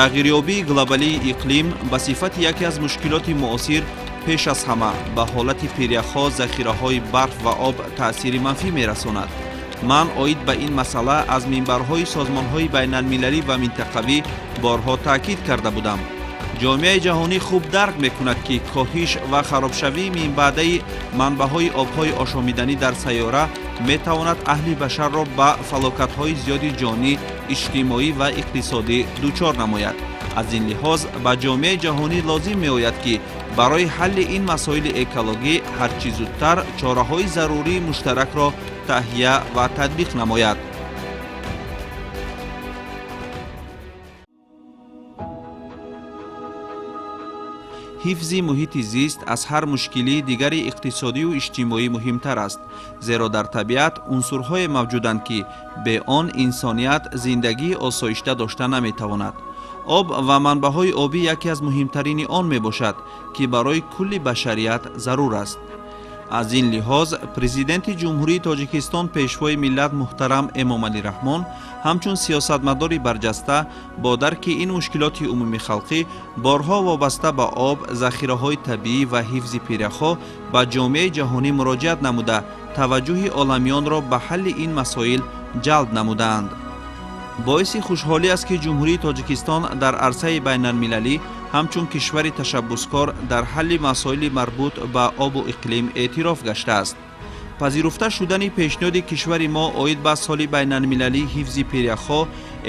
Тағйирёбии глобалии иқлим ба сифати яке аз мушкилоти муосир пеш аз ҳама ба ҳолати пиряхҳо, захираҳои барф ва об таъсири манфӣ мерасонад. Ман оид ба ин масъала аз минбарҳои созмонҳои байналмилалӣ ва минтақавӣ борҳо таъкид карда будам. Ҷомеаи ҷаҳонӣ хуб дарк мекунад, ки коҳиш ва харобшавии минбаъдаи манбаъҳои обҳои ошомиданӣ дар сайёра метавонад аҳли башарро ба фалокатҳои зиёди ҷонӣ, иҷтимоӣ ва иқтисодӣ дучор намояд. Аз ин лиҳоз ба ҷомеаи ҷаҳонӣ лозим меояд, ки барои ҳалли ин масоили экологӣ ҳарчи зудтар чораҳои зарурии муштаракро таҳия ва татбиқ намояд. Ҳифзи муҳити зист аз ҳар мушкилии дигари иқтисодию иҷтимоӣ муҳимтар аст, зеро дар табиат унсурҳое мавҷуданд, ки бе он инсоният зиндагии осоишта дошта наметавонад. Об ва манбаъҳои обӣ яке аз муҳимтарини он мебошад, ки барои кулли башарият зарур аст. Аз ин лиҳоз Президенти Ҷумҳурии Тоҷикистон, Пешвои миллат муҳтарам Эмомалӣ Раҳмон ҳамчун сиёсатмадори барҷаста бо дарки ин мушкилоти умумихалқӣ борҳо вобаста ба об, захираҳои табиӣ ва ҳифзи пиряхҳо ба ҷомеаи ҷаҳонӣ муроҷиат намуда, таваҷҷӯҳи оламиёнро ба ҳалли ин масоил ҷалб намудаанд. Боиси хушҳолӣ аст, ки Ҷумҳурии Тоҷикистон дар арсаи байналмилалӣ ҳамчун кишвари ташаббускор дар ҳалли масоили марбут ба обу иқлим эътироф гаштааст. Пазируфта шудани пешниҳоди кишвари мо оид ба соли байналмилалии ҳифзи пиряхҳо,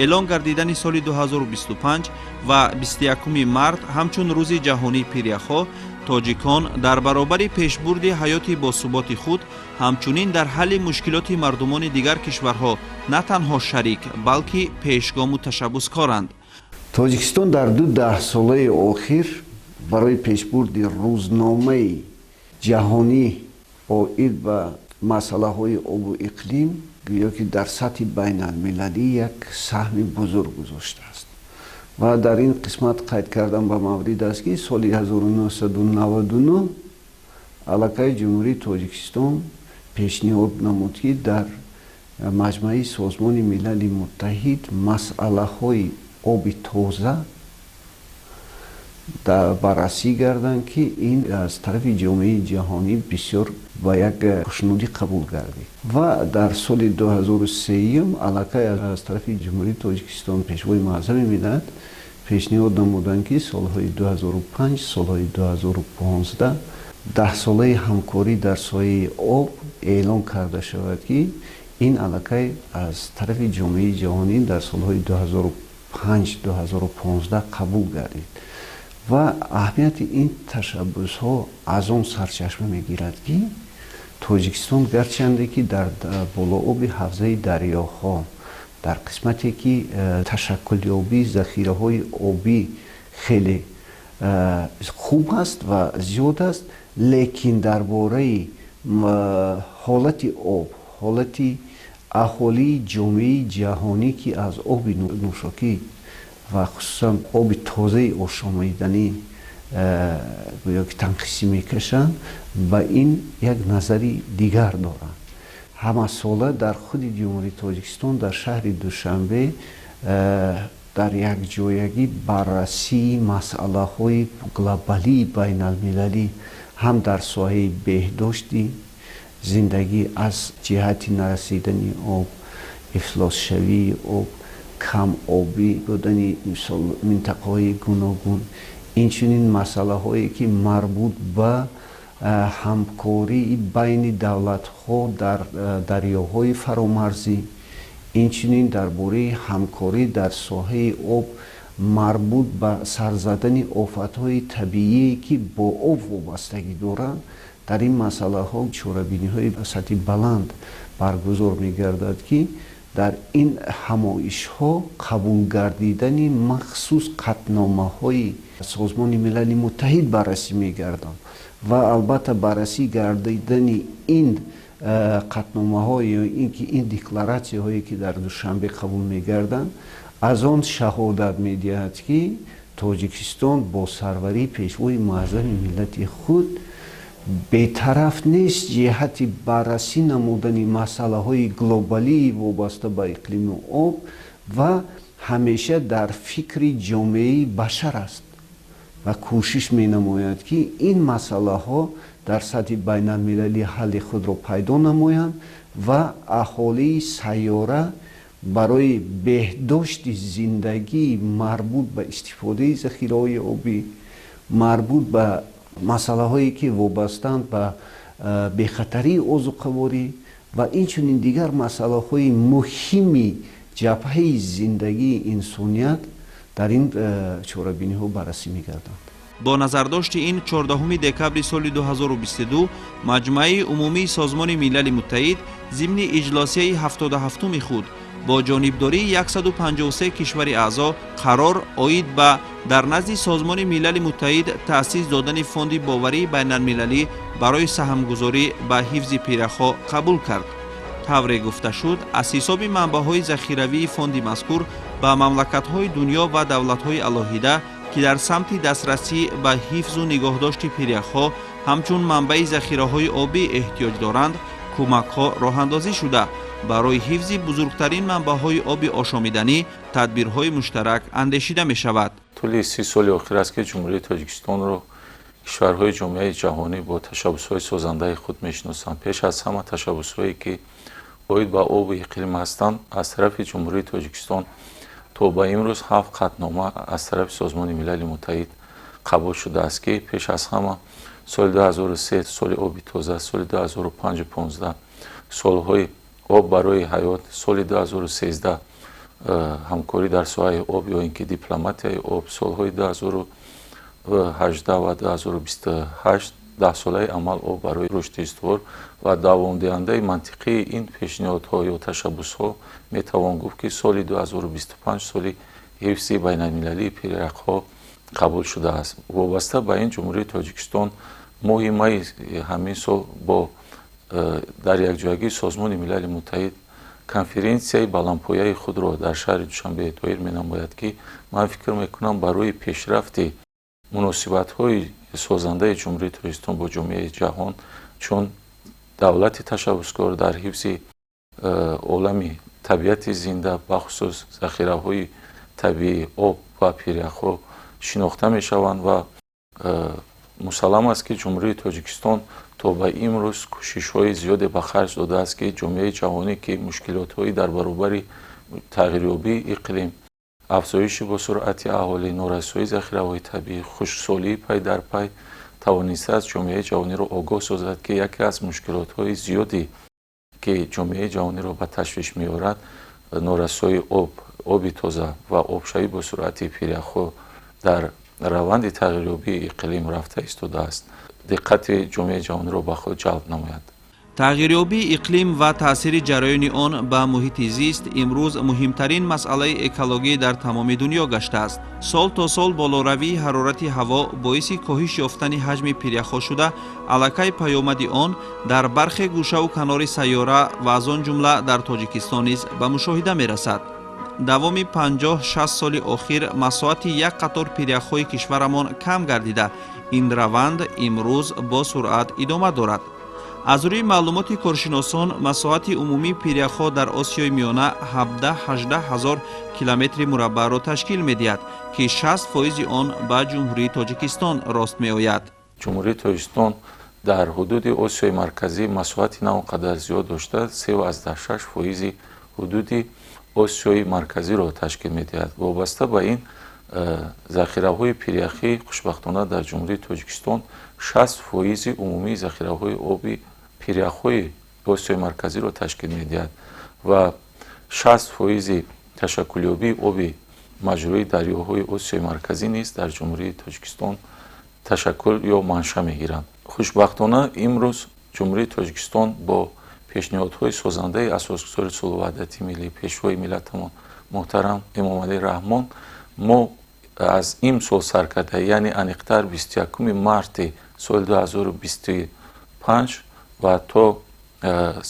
эълон гардидани соли 2025 ва 21 март ҳамчун Рӯзи ҷаҳонии пиряхҳо, тоҷикон дар баробари пешбурди ҳаёти босуботи худ ҳамчунин дар ҳалли мушкилоти мардумони дигар кишварҳо на танҳо шарик, балки пешгому ташаббускоранд. Тоҷикистон дар ду даҳсолаи охир барои пешбурди рӯзномаи ҷаҳонӣ оид ба масъалаҳои обу иқлим гӯё ки дар сатҳи байналмилалӣ як саҳми бузург гузоштааст. Ва дар ин қисмат қайд кардан ба маврид аст, ки соли 1999 аллакай Ҷумҳурии Тоҷикистон пешниҳод намуд, ки дар Маҷмаи Созмони Милали Муттаҳид масъалаҳои оби тоза баррасӣ гарданд, ки ин аз тарафи ҷомеаи ҷаҳонӣ бисёр ба як хушнудӣ қабул гардид. Ва дар соли 2003 аллакай аз тарафи Ҷумҳурии Тоҷикистон Пешвои Муаззами миллат пешниҳод намуданд, ки солҳои 2005, солҳои 2015 даҳсолаи ҳамкорӣ дар соҳаи об эълон карда шавад, ки ин аллакай аз тарафи ҷомеаи ҷаҳонӣ дар солҳои 2005, 2015 қабул гардид. Ва аҳамияти ин ташаббусҳо аз он сарчашма мегирад, ки Тоҷикистон гарчанде ки дар болооби ҳавзаи дарёҳо, дар қисмате ки ташаккулёбии захираҳои обӣ хеле хуб аст ва зиёд аст, лекин дар бораи ҳолати об, ҳолати аҳолии ҷомеаи ҷаҳонӣ, ки аз оби нӯшокӣ ва хусусан оби тозаи ошомиданӣ гӯё ки танқисӣ мекашанд, ба ин як назари дигар доранд. Ҳамасола дар худи Ҷумҳурии Тоҷикистон, дар шаҳри Душанбе дар якҷоягӣ баррасии масъалаҳои глобалии байналмилалӣ ҳам дар соҳаи беҳдошти зиндагӣ аз ҷиҳати нарасидани об, ифлосшавии об, камобӣ будани мисол минтақаҳои гуногун, инчунин масъалаҳое ки марбут ба ҳамкории байни давлатҳо дар дарёҳои фаромарзӣ, инчунин дар бораи ҳамкорӣ дар соҳаи об марбут ба сарзадани офатҳои табиие, ки бо об вобастагӣ доранд, дар ин масъалаҳо чорабиниҳои сатҳи баланд баргузор мегардад, ки дар ин ҳамоишҳо қабул гардидани махсус қатъномаҳои Созмони Милали Муттаҳид баррасӣ мегарданд. Ва албатта баррасӣ гардидани ин қатъномаҳо ё ин ки ин декларатсияҳое, ки дар Душанбе қабул мегарданд, аз он шаҳодат медиҳад, ки Тоҷикистон бо сарварии Пешвои Муаззами миллати худ бетараф нест ҷиҳати баррасӣ намудани масъалаҳои глобалии вобаста ба иқлиму об ва Ҳамеша дар фикри ҷомеаи башар аст ва кӯшиш менамояд, ки ин масъалаҳо дар сатҳи байналмилалӣ ҳалли худро пайдо намоянд ва аҳолии сайёра барои беҳдошти зиндагии марбут ба истифодаи захираҳои обӣ, марбут ба масъалаҳое ки вобастаанд ба бехатарии озуқаворӣ ва инчунин дигар масъалаҳои муҳими ҷабҳаи зиндагии инсоният дар ин чорабиниҳо баррасӣ мегарданд. Бо назардошти ин, 14 декабри соли 2022 Маҷмӯаи умумии Созмони Милали Муттаҳид зимни иҷлосияи 77-уми худ бо ҷонибдории 153 кишвари аъзо қарор оид ба дар назди Созмони Милали Муттаҳид таъсис додани фонди боварии байналмилалӣ барои саҳмгузорӣ ба ҳифзи пиряхҳо қабул кард. Тавре гуфта шуд, аз ҳисоби манбаъҳои захиравии фонди мазкур ба мамлакатҳои дунё ва давлатҳои алоҳида, ки дар самти дастрасӣ ба ҳифзу нигоҳдошти пиряхҳо ҳамчун манбаи захираҳои обӣ эҳтиёҷ доранд, кӯмакҳо роҳандозӣ шуда, барои ҳифзи бузургтарин манбаъҳои оби ошомиданӣ тадбирҳои муштарак андешида мешавад. Тӯли 30 соли охир аст, ки Ҷумҳурии Тоҷикистонро кишварҳои ҷомеаи ҷаҳонӣ бо ташаббусҳои созандаи худ мешиносанд. Пеш аз ҳама ташаббусҳое, ки оид ба обу иқлим ҳастанд, аз тарафи Ҷумҳурии Тоҷикистон то ба имрӯз ҳафт қатънома аз тарафи Созмони Милали Муттаҳид қабул шудааст, ки пеш аз ҳама соли 2003 соли оби тоза, соли 2005 15 солҳои об барои ҳаёт, соли 2013 ҳамкорӣ дар соҳаи об ё ин ки дипломатияи об, солҳои 2018 ва 2028 даҳсолаи амал об барои рушди устувор. Ва давомдиҳандаи мантиқии ин пешниҳодҳо ё ташаббусҳо метавон гуфт, ки соли 2025 соли ҳифзи байналмилалии пиряхҳо қабул шудааст. Вобаста ба ин, Ҷумҳурии Тоҷикистон моҳи майи ҳамин сол бо дар якҷоягии Созмони Милали Муттаҳид конференсияи баландпояи худро дар шаҳри Душанбе доир менамояд, ки ман фикр мекунам, барои пешрафти муносибатҳои созандаи Ҷумҳурии Тоҷикистон бо ҷомеаи ҷаҳон чун давлати ташаббускор дар ҳифзи олами табиати зинда, бахусус захираҳои табиии об ва пиряхҳо шинохта мешаванд. Ва мусаллам аст, ки Ҷумҳурии Тоҷикистон то ба имрӯз кӯшишҳои зиёде ба харҷ додааст, ки ҷомеаи ҷаҳонӣ, ки мушкилотҳои дар баробари тағйирёбии иқлим, афзоиши босуръати аҳолӣ, норасоии захираҳои табиӣ, хушксолии пай дар пай, тавонистааст ҷомеаи ҷаҳониро огоҳ созад, ки яке аз мушкилотҳои зиёде, ки ҷомеаи ҷаҳониро ба ташвиш меорад, норасоии об, оби тоза ва обшавӣ бо суръати пиряхҳо дар раванди тағйирёбии иқлим рафта истодааст, диққати ҷомеаи ҷаҳониро ба худ ҷалб намояд. Тағйирёбии иқлим ва таъсири ҷараёни он ба муҳити зист имрӯз муҳимтарин масъалаи экологӣ дар тамоми дунё гаштааст. Сол то сол болоравии ҳарорати ҳаво боиси коҳиш ёфтани ҳаҷми пиряхҳо шуда, аллакай паёмади он дар бархе гӯшаву канори сайёра ва аз он ҷумла дар Тоҷикистон низ ба мушоҳида мерасад. Давоми 50-60 соли охир масоҳати як қатор пиряхҳои кишварамон кам гардида, ин раванд имрӯз бо суръат идома дорад. Аз рӯи маълумоти коршиносон, масоҳати умумии пиряхҳо дар Осиёи Миёна 17-18 ҳазор километри мураббаъро ташкил медиҳад, ки 60 фоизи он ба Ҷумҳурии Тоҷикистон рост меояд. Ҷумҳурии Тоҷикистон дар ҳудуди Осиёи Марказӣ масоҳати на он қадар зиёд дошта, 3,6 фоизи ҳудуди Осиёи Марказиро ташкил медиҳад. Вобаста ба ин, захираҳои пиряхӣ, хушбахтона, дар Ҷумҳурии Тоҷикистон 60 фоизи умумии захираҳои оби пиряхҳои Осиёи Марказиро ташкил медиҳад ва 60 фоизи ташаккулёбии оби маҷрои дарёҳои Осиёи Марказӣ низ дар Ҷумҳурии Тоҷикистон ташаккул ё манша мегиранд. Хушбахтона, имрӯз Ҷумҳурии Тоҷикистон бо пешниҳодҳои созандаи Асосгузори сулҳу ваҳдати миллӣ, Пешвои миллатамон муҳтарам Эмомалӣ Раҳмон, мо аз имсол сар карда, яъне аниқтар 21 марти соли 2025 ва то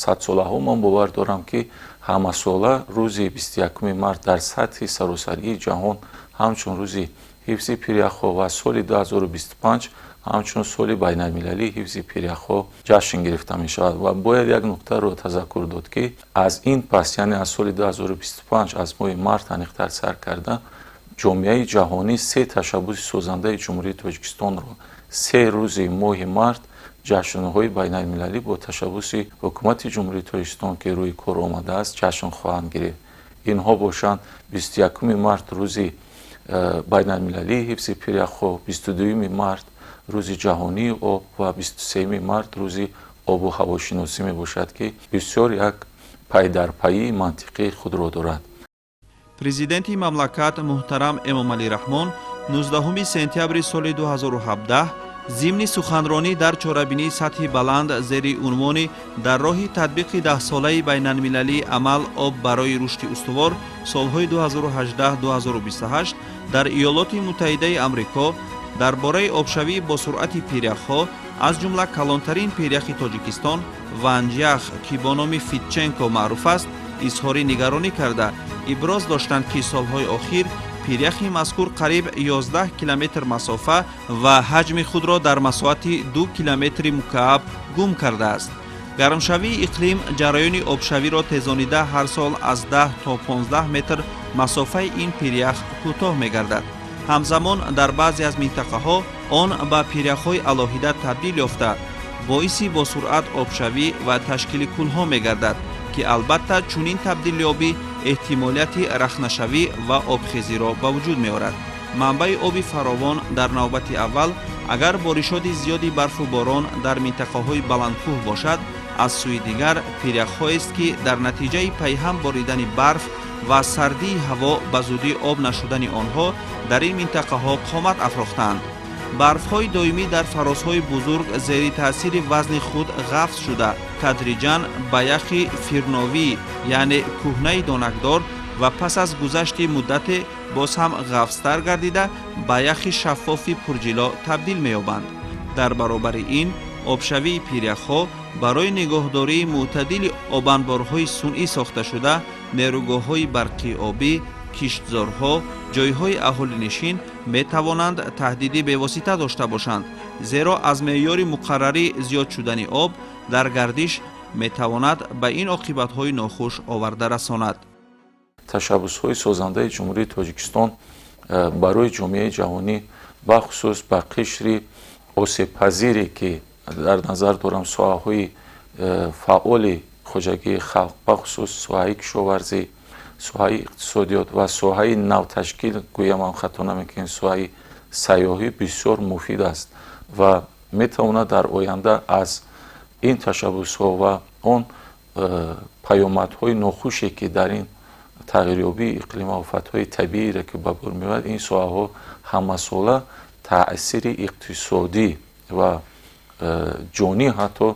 садсолаҳо, ман бовар дорам, ки ҳамасола рӯзи 21 март дар сатҳи саросарии ҷаҳон ҳамчун рӯзи ҳифзи пиряхҳо ва соли 2025. Ҳамчун соли байналмилалии ҳифзи пиряхҳо ҷашн гирифта мешавад. Ва бояд як нуқтаро тазаккур дод, ки аз ин пас, яъне аз соли 2025, аз моҳи март аниқтар сар карда, ҷомеаи ҷаҳонӣ се ташаббуси созандаи Ҷумҳурии Тоҷикистонро 3 рӯзи моҳи март ҷашнҳои байналмилалӣ бо ташаббуси ҳукумати Ҷумҳурии Тоҷикистон, ки рӯи кор омадааст, ҷашн хоҳанд гирифт. Инҳо бошанд: 21 март рӯзи байналмилалии ҳифзи пиряхҳо, 22 март рӯзи ҷаҳонии об ва 23 март рӯзи обу ҳавошиносӣ мебошад, ки бисёр як пайдарпайии мантиқии худро дорад. Президенти мамлакат муҳтарам Эмомалӣ Раҳмон 19 сентябри соли 2017 зимни суханронӣ дар чорабинии сатҳи баланд зери унвони «Дар роҳи татбиқи даҳсолаи байналмилалии амал об барои рушди устувор солҳои 2018-2028» дар Иёлоти Муттаҳидаи Амрико дар бораи обшавии босуръати пиряхҳо, аз ҷумла калонтарин пиряхи Тоҷикистон Ванҷях, ки бо номи Фитченко маъруф аст, изҳори нигаронӣ карда, иброз доштанд, ки солҳои охир пиряхи мазкур қариб 11 километр масофа ва ҳаҷми худро дар масоҳати 2 километри мукааб гум кардааст. Гармшавии иқлим ҷараёни обшавиро тезонида, ҳар сол аз 10 то 15 метр масофаи ин пирях кӯтоҳ мегардад. Ҳамзамон дар баъзе аз минтақаҳо он ба пиряхҳои алоҳида табдил ёфта, боиси босуръат обшавӣ ва ташкили кӯлҳо мегардад, ки албатта чунин табдилёбӣ эҳтимолияти рахнашавӣ ва обхезиро ба вуҷуд меорад. Манбаи оби фаровон дар навбати аввал агар боришоти зиёди барфу борон дар минтақаҳои баландкӯҳ бошад, аз сӯи дигар пиряхҳоест, ки дар натиҷаи пайҳам боридани барф ва сардии ҳаво ба зудӣ об нашудани онҳо дар ин минтақаҳо қомат афрохтаанд. Барфҳои доимӣ дар фарозҳои бузург зери таъсири вазни худ ғафз шуда, тадриҷан ба яхи фирновӣ, яъне кӯҳнаи донакдор, ва пас аз гузашти муддате боз ҳам ғафзтар гардида, ба яхи шаффофи пурҷило табдил меёбанд. Дар баробари ин обшавии пиряхҳо барои нигоҳдории мӯътадили обанборҳои сунъӣ сохташуда, нерӯгоҳҳои барқии обӣ, киштзорҳо, ҷойҳои аҳолинишин метавонанд таҳдиди бевосита дошта бошанд, зеро аз меъёри муқаррарӣ зиёд шудани об дар гардиш метавонад ба ин оқибатҳои нохуш оварда расонад. Ташаббусҳои созандаи Ҷумҳурии Тоҷикистон барои ҷомеаи ҷаҳонӣ, бахусус ба қишри осебпазире, ки дар назар дорам соҳаҳои фаъоли хоҷагии халқ, бахусус соҳаи кишоварзӣ, соҳаи иқтисодиёт ва соҳаи навташкил, гӯям ҳам хато намекунем, соҳаи сайёҳӣ, бисёр муфид аст ва метавонад дар оянда аз ин ташаббусҳо ва он паёмадҳои нохуше, ки дар ин тағйирёбии иқлим ва офатҳои табиире, ки ба бор меояд, ин соҳаҳо ҳамасола таъсири иқтисодӣ ва ҷонӣ ҳатто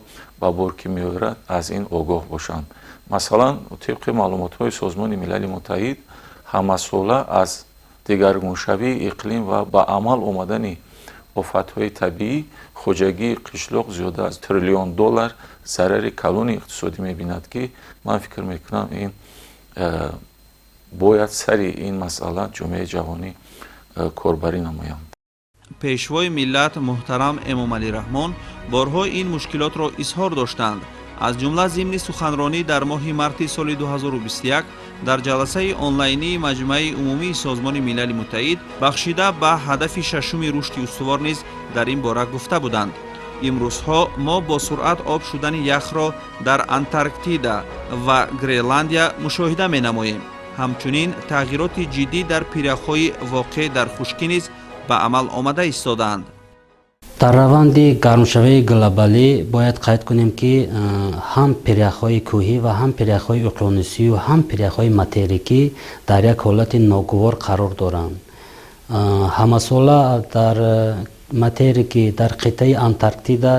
ба бор ки меорад, аз ин огоҳ бошанд. Масалан, тибқи маълумотҳои Созмони Милали Муттаҳид, ҳамасола аз дигаргуншавии иқлим ва ба амал омадани офатҳои табиӣ хоҷагии қишлоқ зиёда аз триллион доллар зарари калони иқтисодӣ мебинад, ки ман фикр мекунам, ин бояд сари ин масъала ҷомеаи ҷаҳонӣ корбарӣ намоянд. Пешвои миллат муҳтарам Эмомалӣ Раҳмон борҳо ин мушкилотро изҳор доштанд. Аз ҷумла зимни суханронӣ дар моҳи марти соли 2021 дар ҷаласаи онлайнии Маҷмӯаи умумии Созмони Милали Муттаҳид, бахшида ба ҳадафи шашуми рушди устувор, низ дар ин бора гуфта буданд: «Имрӯзҳо мо бо суръат об шудани яхро дар Антарктида ва Гренландия мушоҳида менамоем. Ҳамчунин тағйироти ҷиддӣ дар пиряхҳои воқеъ дар хушкӣ низ ба амал омада истодаанд.» Дар раванди гармшавии глобалӣ бояд қайд кунем, ки ҳам пиряхҳои кӯҳӣ ва ҳам пиряхҳои уқёнусию ҳам пиряхҳои материкӣ дар як ҳолати ногувор қарор доранд. Ҳамасола дар материки, дар қитъаи Антарктида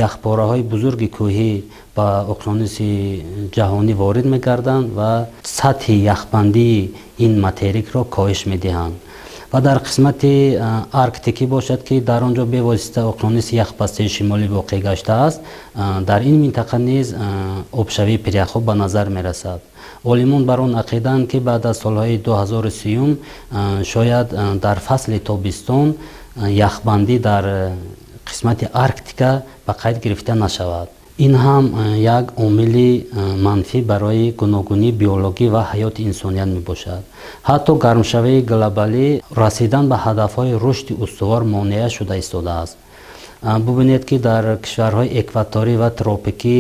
яхпораҳои бузурги кӯҳӣ ба уқёнуси ҷаҳонӣ ворид мегарданд ва сатҳи яхбандии ин материкро коҳиш медиҳанд. Ва дар қисмати Арктикӣ бошад, ки дар он ҷо бевосита уқёнуси яхбастаи шимолӣ воқеъ гаштааст, дар ин минтақа низ обшавии пиряхҳо ба назар мерасад. Олимон бар он ақидаанд, ки баъд аз солҳои 2030 шояд дар фасли тобистон яхбандӣ дар қисмати Арктика ба қайд гирифта нашавад. Ин ҳам як омили манфӣ барои гуногунии биологӣ ва ҳаёти инсоният мебошад. Ҳатто гармшавии глобалӣ расидан ба ҳадафҳои рушди устувор монеа шуда истодааст. Бубинед, ки дар кишварҳои экваторӣ ва тропикӣ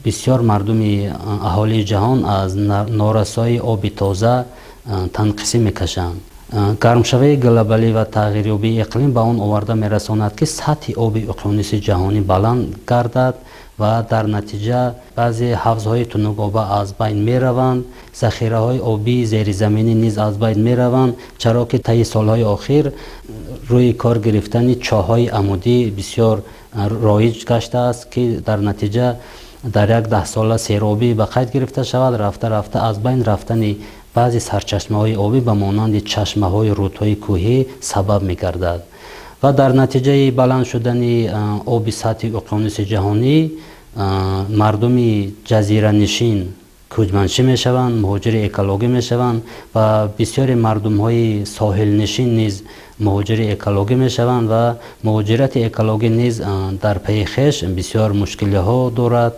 бисёр мардуми аҳолии ҷаҳон аз норасоии оби тоза танқисӣ мекашанд. Гармшавии глобалӣ ва тағйирёбии иқлим ба он оварда мерасонад, ки сатҳи оби уқёнуси ҷаҳонӣ баланд гардад ва дар натиҷа баъзе ҳавзҳои тунукоба аз байн мераванд, захираҳои обии зеризаминӣ низ аз байн мераванд, чаро ки таи солҳои охир рӯи кор гирифтани чоҳҳои амудӣ бисёр роиҷ гаштааст, ки дар натиҷа дар як даҳсола серобӣ ба қайд гирифта шавад. Рафта рафта аз байн рафтани баъзе сарчашмаҳои обӣ ба монанди чашмаҳои рӯдҳои кӯҳӣ сабаб мегардад ва дар натиҷаи баланд шудани оби сатҳи уқёнуси ҷаҳонӣ мардуми ҷазиранишин кӯчманшӣ мешаванд, муҳоҷири экологӣ мешаванд ва бисёри мардумҳои соҳилнишин низ муҳоҷири экологӣ мешаванд ва муҳоҷирати экологӣ низ дар пайи хеш бисёр мушкилиҳо дорад.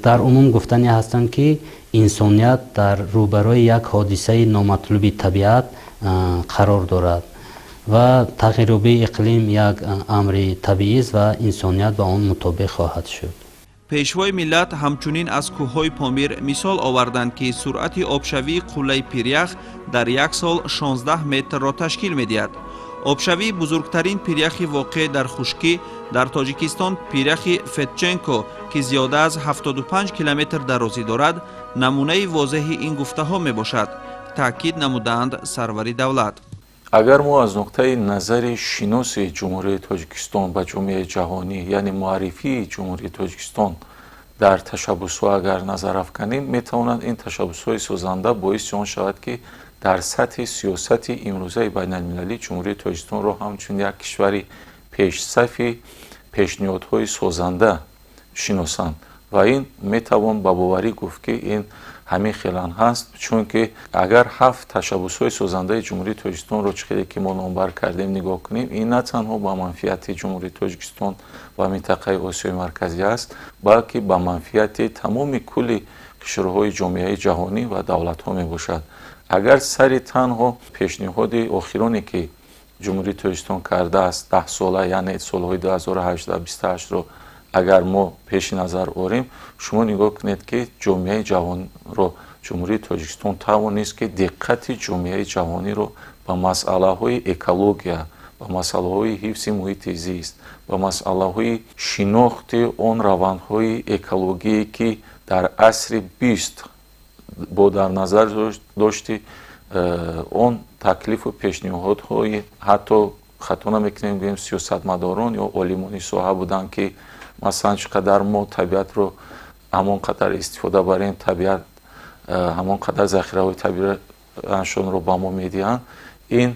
Дар умум гуфтанӣ ҳастанд, ки инсоният дар рӯбарӯи як ҳодисаи номатлуби табиат қарор дорад ва тағйирёбии иқлим як амри табиист ва инсоният ба он мутобиқ хоҳад шуд. Пешвои миллат ҳамчунин аз кӯҳҳои Помир мисол оварданд, ки суръати обшавии қуллаи пирях дар як сол 16 метрро ташкил медиҳад. Обшавии бузургтарин пиряхи воқеъ дар хушкӣ дар Тоҷикистон, пиряхи Федченко, ки зиёда аз 75 километр дарозӣ дорад, намунаи возеҳи ин гуфтаҳо мебошад, таъкид намуданд сарвари давлат. Агар мо аз нуқтаи назари шиноси Ҷумҳурии Тоҷикистон ба ҷомеаи ҷаҳонӣ, яъне муаррифии Ҷумҳурии Тоҷикистон дар ташаббусҳо агар назар афканем, метавонад ин ташаббусҳои созанда боиси он шавад, ки дар сатҳи сиёсати имрӯзаи байналмилалӣ Ҷумҳурии Тоҷикистонро ҳамчун як кишвари пешсафи пешниҳодҳои созанда шиносанд. Ва ин метавон ба боварӣ гуфт, ки ин ҳамин хелан ҳаст, чунки агар ҳафт ташаббусҳои созандаи Ҷумҳурии Тоҷикистонро, чӣ хеле ки мо номбар кардем, нигоҳ кунем, ин на танҳо ба манфиати Ҷумҳурии Тоҷикистон ва минтақаи Осиёи Марказӣ аст, балки ба манфиати тамоми кулли кишварҳои ҷомеаи ҷаҳонӣ ва давлатҳо мебошад. Агар сари танҳо пешниҳоди охироне, ки Ҷумҳурии Тоҷикистон кардааст, 10сола, яъне солҳои 2018-28-ро агар мо пеши назар орем, шумо нигоҳ кунед, ки ҷомеаи ҷаҳонро Ҷумҳурии Тоҷикистон тавонист, ки диққати ҷомеаи ҷаҳониро ба масъалаҳои экология, ба масъалаҳои ҳифзи муҳити зист, ба масъалаҳои шинохти он равандҳои экологие, ки дар асри 20 бо дар назар дошти он таклифу пешниҳодҳои, ҳатто хато намекунем гӯем, сиёсатмадорон ё олимони соҳа буданд, ки масалан чӣ қадар мо табиатро ҳамон қадар истифода барем, табиат ҳамон қадар захираҳои табиашонро ба мо медиҳанд. Ин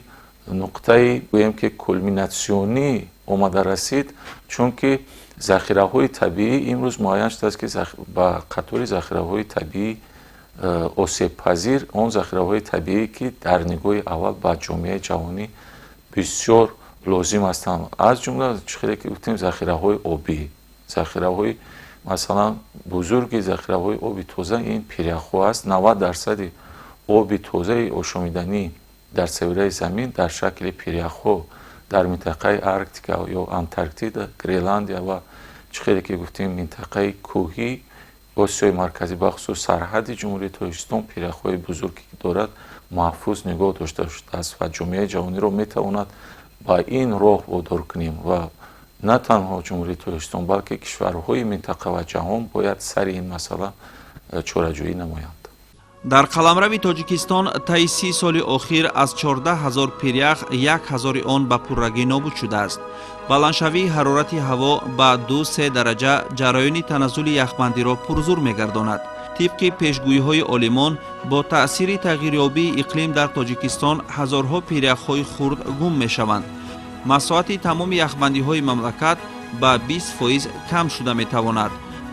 нуқтаи гӯем, ки кулминатсионӣ омада расид, чунки захираҳои табиӣ имрӯз муайян шудааст, ки ба қатори захираҳои табиӣ осебпазир, он захираҳои табиӣ, ки дар нигоҳи аввал ба ҷомеаи ҷаҳонӣ бисёр лозим ҳастанд, аз ҷумла, чӣ хеле ки гуфтем, захираҳои обӣ, захираҳои масалан бузурги захираҳои оби тоза ин пиряхҳо аст. 90 дарсади оби тозаи ошомиданӣ дар сайёраи Замин дар шакли пиряхҳо дар минтақаи Арктика ё Антарктида, Гренландия ва, чӣ хеле ки гуфтем, минтақаи кӯҳӣ Осиёи Марказӣ, бахусус сарҳади Ҷумҳурии Тоҷикистон пиряхҳои бузурге ки дорад, маҳфуз нигоҳ дошта шудааст. Ва ҷомеаи ҷаҳониро метавонад ба ин роҳ водор кунем ва на танҳо Ҷумҳурии Тоҷикистон, балки кишварҳои минтақа ва ҷаҳон бояд сари ин масъала чораҷӯӣ намоянд. Дар қаламрави Тоҷикистон таи 30 соли охир аз 14 ҳазор пирях як ҳазори он ба пуррагӣ нобуд шудааст. Баландшавии ҳарорати ҳаво ба 2-3 дараҷа ҷараёни таназзули яхбандиро пурзур мегардонад. Тибқи пешгӯиҳои олимон, бо таъсири тағйирёбии иқлим дар Тоҷикистон ҳазорҳо пиряхҳои хурд гум мешаванд. Масоҳати тамоми яхбандиҳои мамлакат ба 20 фоиз кам шуда метавонад.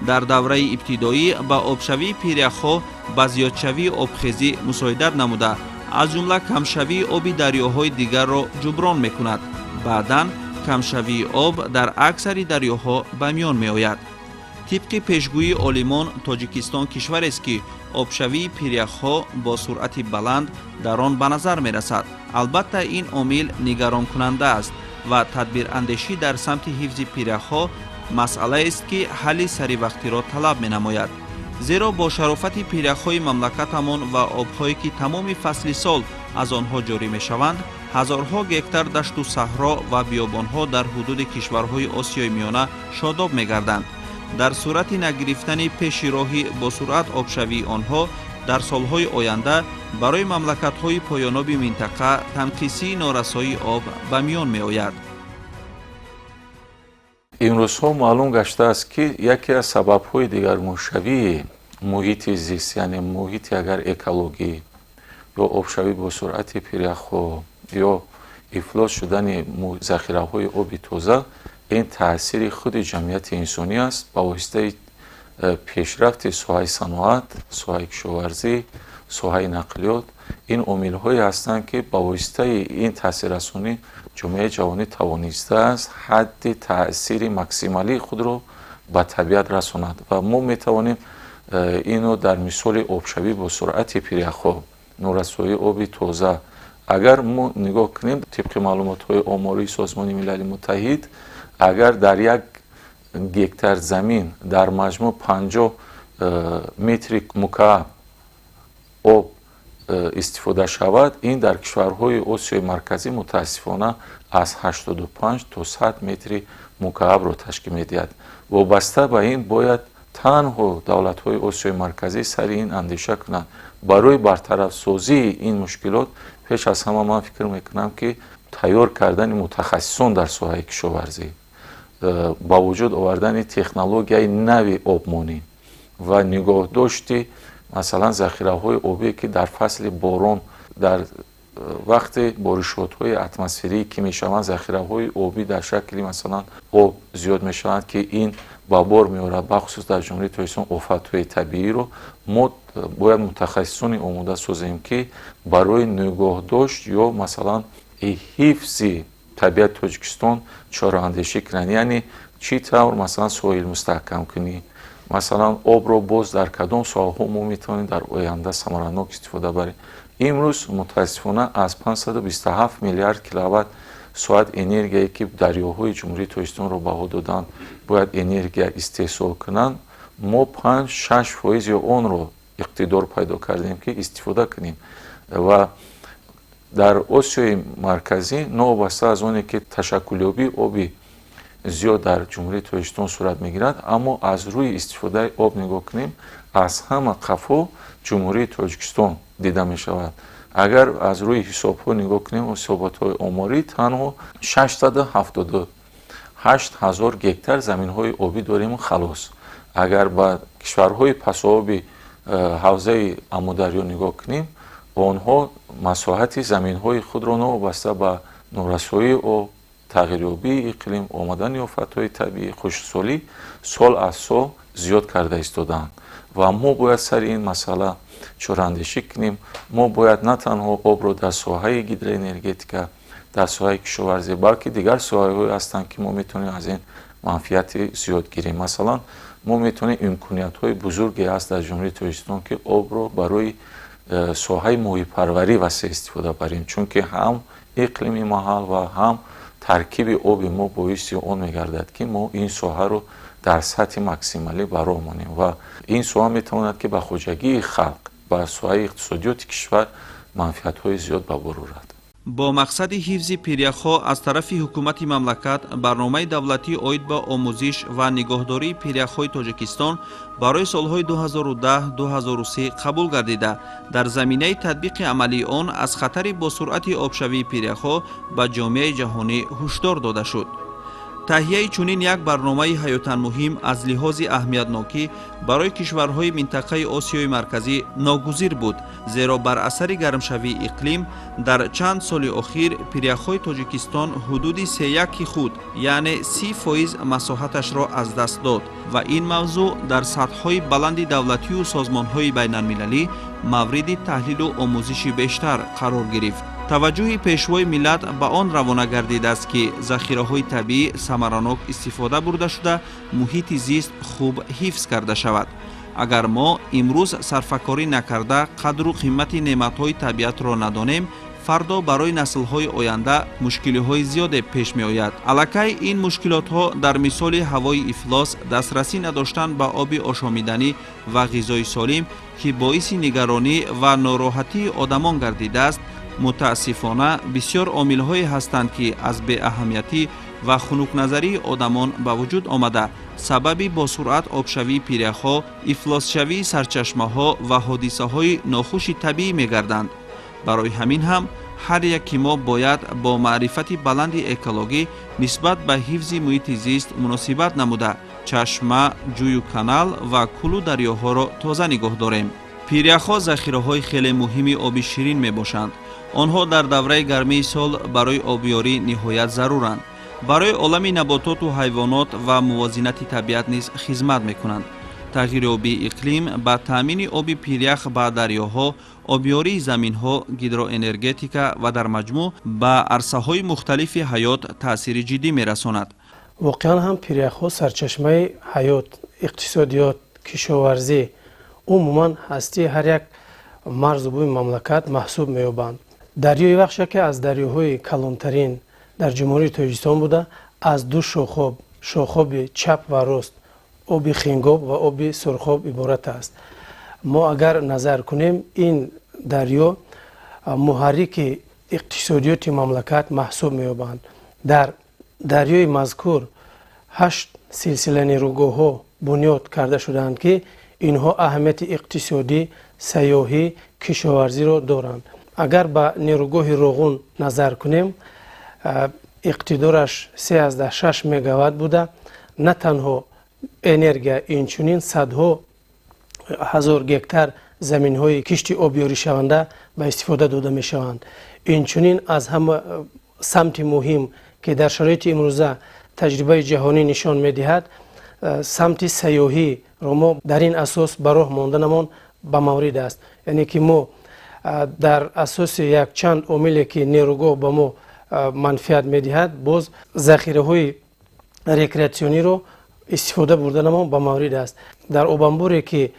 Дар давраи ибтидоӣ ба обшавии пиряхҳо ба зиёдшавии обхезӣ мусоидат намуда, аз ҷумла камшавии оби дарёҳои дигарро ҷуброн мекунад. Баъдан Камшавии об дар аксари дарёҳо ба миён меояд. Тибқи пешгӯии олимон, Тоҷикистон кишварест, ки обшавии пиряхҳо бо суръати баланд дар он ба назар мерасад. Албатта, ин омил нигаронкунанда аст ва тадбирандешӣ дар самти ҳифзи пиряхҳо масъалаест, ки ҳалли саривақтиро талаб менамояд, зеро бо шарофати пиряхҳои мамлакатамон ва обҳое, ки тамоми фасли сол аз онҳо ҷорӣ мешаванд, ҳазорҳо гектар дашту саҳро ва биёбонҳо дар ҳудуди кишварҳои Осиёи Миёна шодоб мегарданд. Дар сурати нагирифтани пеши роҳи бо суръат обшавии онҳо дар солҳои оянда барои мамлакатҳои поёноби минтақа танқисии норасоии об ба миён меояд. Имрӯзҳо маълум гаштааст, ки яке аз сабабҳои дигаргуншавии муҳити зист, яъне муҳити агар экологӣ ё обшавӣ бо суръати пиряхҳо ё ифлос шудани захираҳои оби тоза, ин таъсири худи ҷамъияти инсонӣ аст. Ба воситаи пешрафти соҳаи саноат, соҳаи кишоварзӣ, соҳаи нақлиёт, ин омилҳое ҳастанд, ки ба воситаи ин таъсиррасонӣ ҷомеаи ҷаҳонӣ тавонистааст ҳадди таъсири максималии худро ба табиат расонад. Ва мо метавонем инро дар мисоли обшавӣ бо суръати пиряхҳо, норасоии оби тоза агар мо нигоҳ кунем, тибқи маълумотҳои омории Созмони Милали Муттаҳид, агар дар як гектар замин дар маҷмӯъ 50 метри мукааб об истифода шавад, ин дар кишварҳои Осиёи Марказӣ мутаассифона аз 85 то 100 метри мукаабро ташкил медиҳад. Вобаста ба ин бояд танҳо давлатҳои Осиёи Марказӣ сари ин андеша кунанд. Барои бартарафсозии ин мушкилот пеш аз ҳама ман фикр мекунам, ки тайёр кардани мутахассисон дар соҳаи кишоварзӣ, ба вуҷуд овардани технологияи нави обмонӣ ва нигоҳдошти масалан захираҳои обие, ки дар фасли борон, дар вақти боришотҳои атмосферие ки мешаванд, захираҳои обӣ дар шакли масалан об зиёд мешаванд, ки ин ба бор меорад, бахусус дар Ҷумҳурии Тоҷикистон, офатҳои табииро. Мо бояд мутахассисоне омода созем, ки барои нигоҳдошт ё масалан ҳифзи табиати Тоҷикистон чораандешӣ кунанд, яъне чӣ тавр масалан соҳил мустаҳкамкунӣ, масалан обро боз дар кадом соҳаҳо мо метавонем дар оянда самаранок истифода барем. Имрӯз мутаассифона аз 527 миллиард киловатт соат энергияе, ки дарёҳои Ҷумҳурии Тоҷикистонро баҳо доданд, бояд энергия истеҳсол кунанд, мо 5-6 фоизи онро иқтидор пайдо кардем, ки истифода кунем. Ва дар Осиёи Марказӣ, новобаста аз оне ки ташаккулёбии оби зиёд дар Ҷумҳурии Тоҷикистон сурат мегирад, аммо аз рӯи истифодаи об нигоҳ кунем, аз ҳама қафо Ҷумҳурии Тоҷикистон дида мешавад. Агар аз рӯи ҳисобҳо нигоҳ кунем, ҳисоботҳои оморӣ, танҳо 678 ҳазор гектар заминҳои обӣ дорему халос. Агар ба кишварҳои пасооби ҳавзаи Амударё нигоҳ кунем, онҳо масоҳати заминҳои худро новобаста ба норасоии об, тағйирёбии иқлим, омадани офатҳои табиӣ, хушксолӣ сол аз сол зиёд карда истодаанд. Ва мо бояд сари ин масъала чораандешӣ кунем. Мо бояд на танҳо обро дар соҳаи гидроэнергетика, дар соҳаи кишоварзӣ, балки дигар соҳаҳое ҳастанд, ки мо метавонем аз ин манфиати зиёд гирем. Масалан, мо метавонем, имкониятҳои бузурге ҳаст дар Ҷумҳурии Тоҷикистон, ки обро барои соҳаи моҳипарварӣ васеъ истифода барем, чунки ҳам иқлими маҳал ва ҳам таркиби оби мо боиси он мегардад, ки мо ин соҳаро дар сатҳи максималӣ ба роҳ монем. Ва ин соҳа метавонад, ки ба хоҷагии халқ, ба соҳаи иқтисодиёти кишвар манфиатҳои зиёд ба бор орад. Бо мақсади ҳифзи пиряхҳо аз тарафи ҳукумати мамлакат барномаи давлатӣ оид ба омӯзиш ва нигоҳдории пиряхҳои Тоҷикистон барои солҳои 2010-2030 қабул гардида, дар заминаи татбиқи амалии он аз хатари босуръати обшавии пиряхҳо ба ҷомеаи ҷаҳонӣ ҳушдор дода шуд. Таҳияи чунин як барномаи ҳаётан муҳим аз лиҳози аҳамиятнокӣ барои кишварҳои минтақаи Осиёи Марказӣ ногузир буд, зеро бар асари гармшавии иқлим дар чанд соли охир пиряхҳои Тоҷикистон ҳудуди сеяки худ, яъне 30 фоиз масоҳаташро аз даст дод ва ин мавзӯъ дар сатҳҳои баланди давлатию созмонҳои байналмилалӣ мавриди таҳлилу омӯзиши бештар қарор гирифт. Таваҷҷӯҳи Пешвои миллат ба он равона гардидааст, ки захираҳои табиӣ самаранок истифода бурда шуда, муҳити зист хуб ҳифз карда шавад. Агар мо имрӯз сарфакорӣ накарда, қадру қимати неъматҳои табиатро надонем, фардо барои наслҳои оянда мушкилиҳои зиёде пеш меояд. Аллакай ин мушкилотҳо дар мисоли ҳавои ифлос, дастрасӣ надоштан ба оби ошомиданӣ ва ғизои солим, ки боиси нигаронӣ ва нороҳатии одамон гардидааст. Мутаассифона, бисёр омилҳое ҳастанд, ки аз беаҳамиятӣ ва хунукназарии одамон ба вуҷуд омада, сабаби босуръат обшавии пиряхҳо, ифлосшавии сарчашмаҳо ва ҳодисаҳои нохуши табиӣ мегарданд. Барои ҳамин ҳам ҳар яки мо бояд бо маърифати баланди экологӣ нисбат ба ҳифзи муҳити зист муносибат намуда, чашма, ҷӯю канал ва кӯлу дарёҳоро тоза нигоҳ дорем. Пиряхҳо захираҳои хеле муҳими оби ширин мебошанд. Онҳо дар давраи гармии сол барои обёрӣ ниҳоят заруранд, барои олами набототу ҳайвонот ва мувозинати табиат низ хизмат мекунанд. Тағйирёбии иқлим ба таъмини оби пирях ба дарёҳо, обёрии заминҳо, гидроэнергетика ва дар маҷмӯъ ба арсаҳои мухталифи ҳаёт таъсири ҷиддӣ мерасонад. Воқеан ҳам пиряхҳо сарчашмаи ҳаёт, иқтисодиёт, кишоварзӣ, умуман ҳастии ҳар як марзу буми мамлакат маҳсуб меёбанд. Дарёи Вахш яке аз дарёҳои калонтарин дар Ҷумҳурии Тоҷикистон буда, аз ду шохоб, шохоби чап ва рост, оби Хингоб ва оби Сурхоб иборат аст. Мо агар назар кунем, ин дарё муҳаррики иқтисодиёти мамлакат маҳсуб меёбанд. Дар дарёи мазкур ҳашт силсила нерӯгоҳҳо бунёд карда шудаанд, ки инҳо аҳамияти иқтисодӣ, сайёҳӣ, кишоварзиро доранд. Агар ба нерӯгоҳи Роғун назар кунем, иқтидораш 3,6 мегаватт буда, на танҳо энергия, инчунин садҳо ҳазор гектар заминҳои кишти обёришаванда ба истифода дода мешаванд. Инчунин аз ҳама самти муҳим, ки дар шароити имрӯза таҷрибаи ҷаҳонӣ нишон медиҳад, самти сайёҳиро мо дар ин асос ба роҳ монданамон ба маврид аст. Яъне ки мо дар асоси якчанд омиле, ки нерӯгоҳ ба мо манфиат медиҳад, боз захираҳои рекреатсиониро истифода бурданамон ба маврид аст. Дар обанборе, ки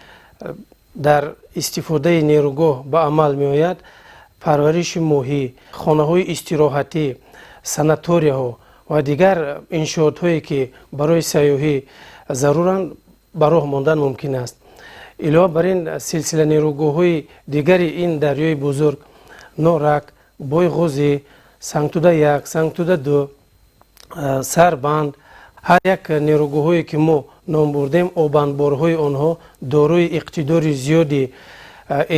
дар истифодаи нерӯгоҳ ба амал меояд, парвариши моҳӣ, хонаҳои истироҳатӣ, санаторияҳо ва дигар иншоотҳое, ки барои сайёҳӣ заруранд, ба роҳ мондан мумкин аст. Илова бар ин, силсила нерӯгоҳҳои дигари ин дарёи бузург: Норак, Бойғозӣ, Сангтуда 1, Сангтуда 2, Сарбанд, ҳар як нерӯгоҳҳое, ки мо ном бурдем, обанборҳои онҳо дорои иқтидори зиёди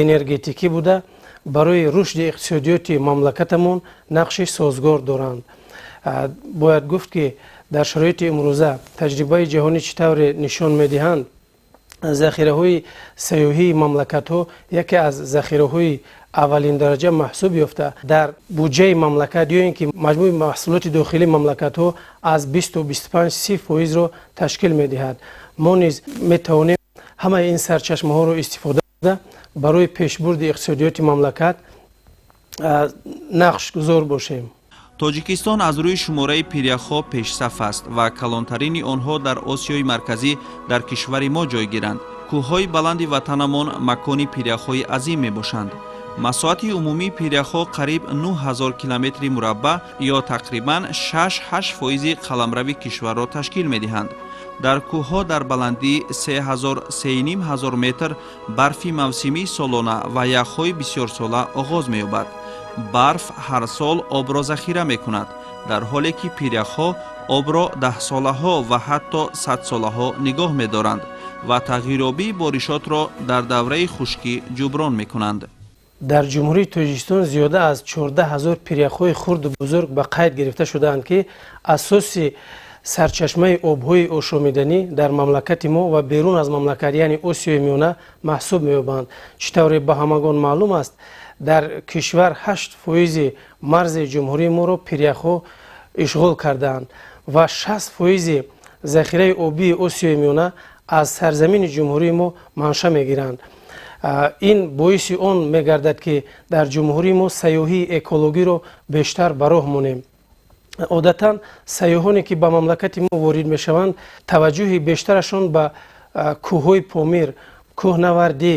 энергетикӣ буда, барои рушди иқтисодиёти мамлакатамон нақши созгор доранд. Бояд гуфт, ки дар шароити имрӯза таҷрибаи ҷаҳонӣ чӣ тавре нишон медиҳанд, захираҳои сайёҳии мамлакатҳо яке аз захираҳои аввалиндараҷа маҳсуб ёфта, дар буҷаи мамлакат ё ин ки маҷмӯи маҳсулоти дохилии мамлакатҳо аз 20 то 25, 30 фоизро ташкил медиҳад. Мо низ метавонем ҳамаи ин сарчашмаҳоро истифода бурда, барои пешбурди иқтисодиёти мамлакат нақшгузор бошем. Тоҷикистон аз рӯи шумораи пиряхҳо пешсаф аст ва калонтарини онҳо дар Осиёи Марказӣ дар кишвари мо ҷойгиранд. Кӯҳҳои баланди ватанамон макони пиряхҳои азим мебошанд. Масоҳати умумии пиряхҳо қариб 9000 километри мураббаъ ё тақрибан 6-8 фоизи қаламрави кишварро ташкил медиҳанд. Дар кӯҳҳо дар баландии 3000, 3500 метр барфи мавсимии солона ва яхҳои бисёрсола оғоз меёбад. Барф ҳар сол обро захира мекунад, дар ҳоле ки пиряхҳо обро даҳсолаҳо ва ҳатто садсолаҳо нигоҳ медоранд ва тағйирёбии боришотро дар давраи хушкӣ ҷуброн мекунанд. Дар Ҷумҳурии Тоҷикистон зиёда аз 14 000 пиряхҳои хурду бузург ба қайд гирифта шудаанд, ки асоси сарчашмаи обҳои ошомиданӣ дар мамлакати мо ва берун аз мамлакат, яъне Осиёи Миёна, маҳсуб меёбанд. Чӣ тавре ба ҳамагон маълум аст, дар кишвар 8 фоизи марзи ҷумҳурии моро пиряхҳо ишғол кардаанд ва 60 фоизи захираи обии Осиёи Миёна аз сарзамини ҷумҳурии мо манша мегиранд. Ин боиси он мегардад, ки дар ҷумҳурии мо сайёҳии экологиро бештар ба роҳ монем. Одатан сайёҳоне, ки ба мамлакати мо ворид мешаванд, таваҷҷӯҳи бештарашон ба кӯҳҳои Помир, кӯҳнавардӣ,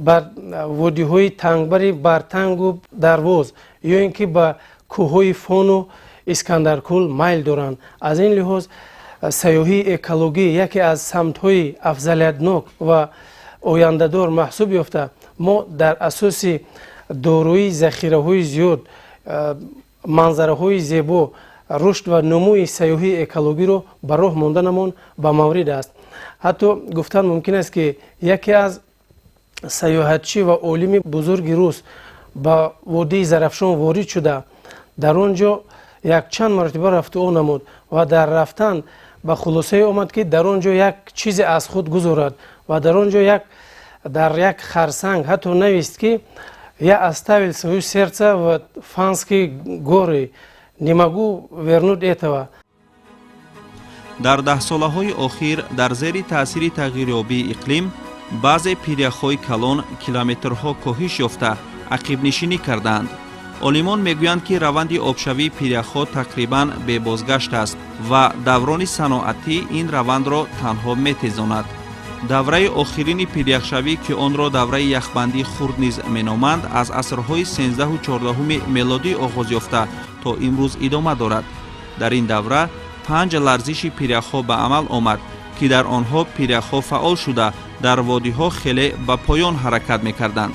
ба водиҳои тангбари Бартангу Дарвоз ё ин ки ба кӯҳҳои Фону Искандаркӯл майл доранд. Аз ин лиҳоз сайёҳии экологӣ яке аз самтҳои афзалиятнок ва ояндадор маҳсуб ёфта, мо дар асоси дорои захираҳои зиёд, манзараҳои зебо, рушд ва нумӯи сайёҳии экологиро ба роҳ монданамон ба маврид аст. Ҳатто гуфтан мумкин аст, ки яке аз сайёҳатчӣ ва олими бузурги рус ба водии Зарафшон ворид шуда, дар он ҷо якчанд маротиба рафтуо намуд ва дар рафтан ба хулосае омад, ки дар он ҷо як чизе аз худ гузорад ва дар он ҷо як дар як харсанг ҳатто навист, ки «Я оставил свое сердце в Фанские горы, не могу вернуть этого». Дар даҳсолаҳои охир дар зери таъсири тағйирёбии иқлим баъзе пиряхҳои калон километрҳо коҳиш ёфта, ақибнишинӣ кардаанд. Олимон мегӯянд, ки раванди обшавии пиряхҳо тақрибан бебозгашт аст ва даврони саноатӣ ин равандро танҳо метезонад. Давраи охирини пиряхшавӣ, ки онро давраи яхбандии хурд низ меноманд, аз асрҳои 13-у 14-уми мелодӣ оғоз ёфта, то имрӯз идома дорад. Дар ин давра панҷ ларзиши пиряхҳо ба амал омад, ки дар онҳо пиряхҳо фаъол шуда, дар водиҳо хеле ба поён ҳаракат мекарданд.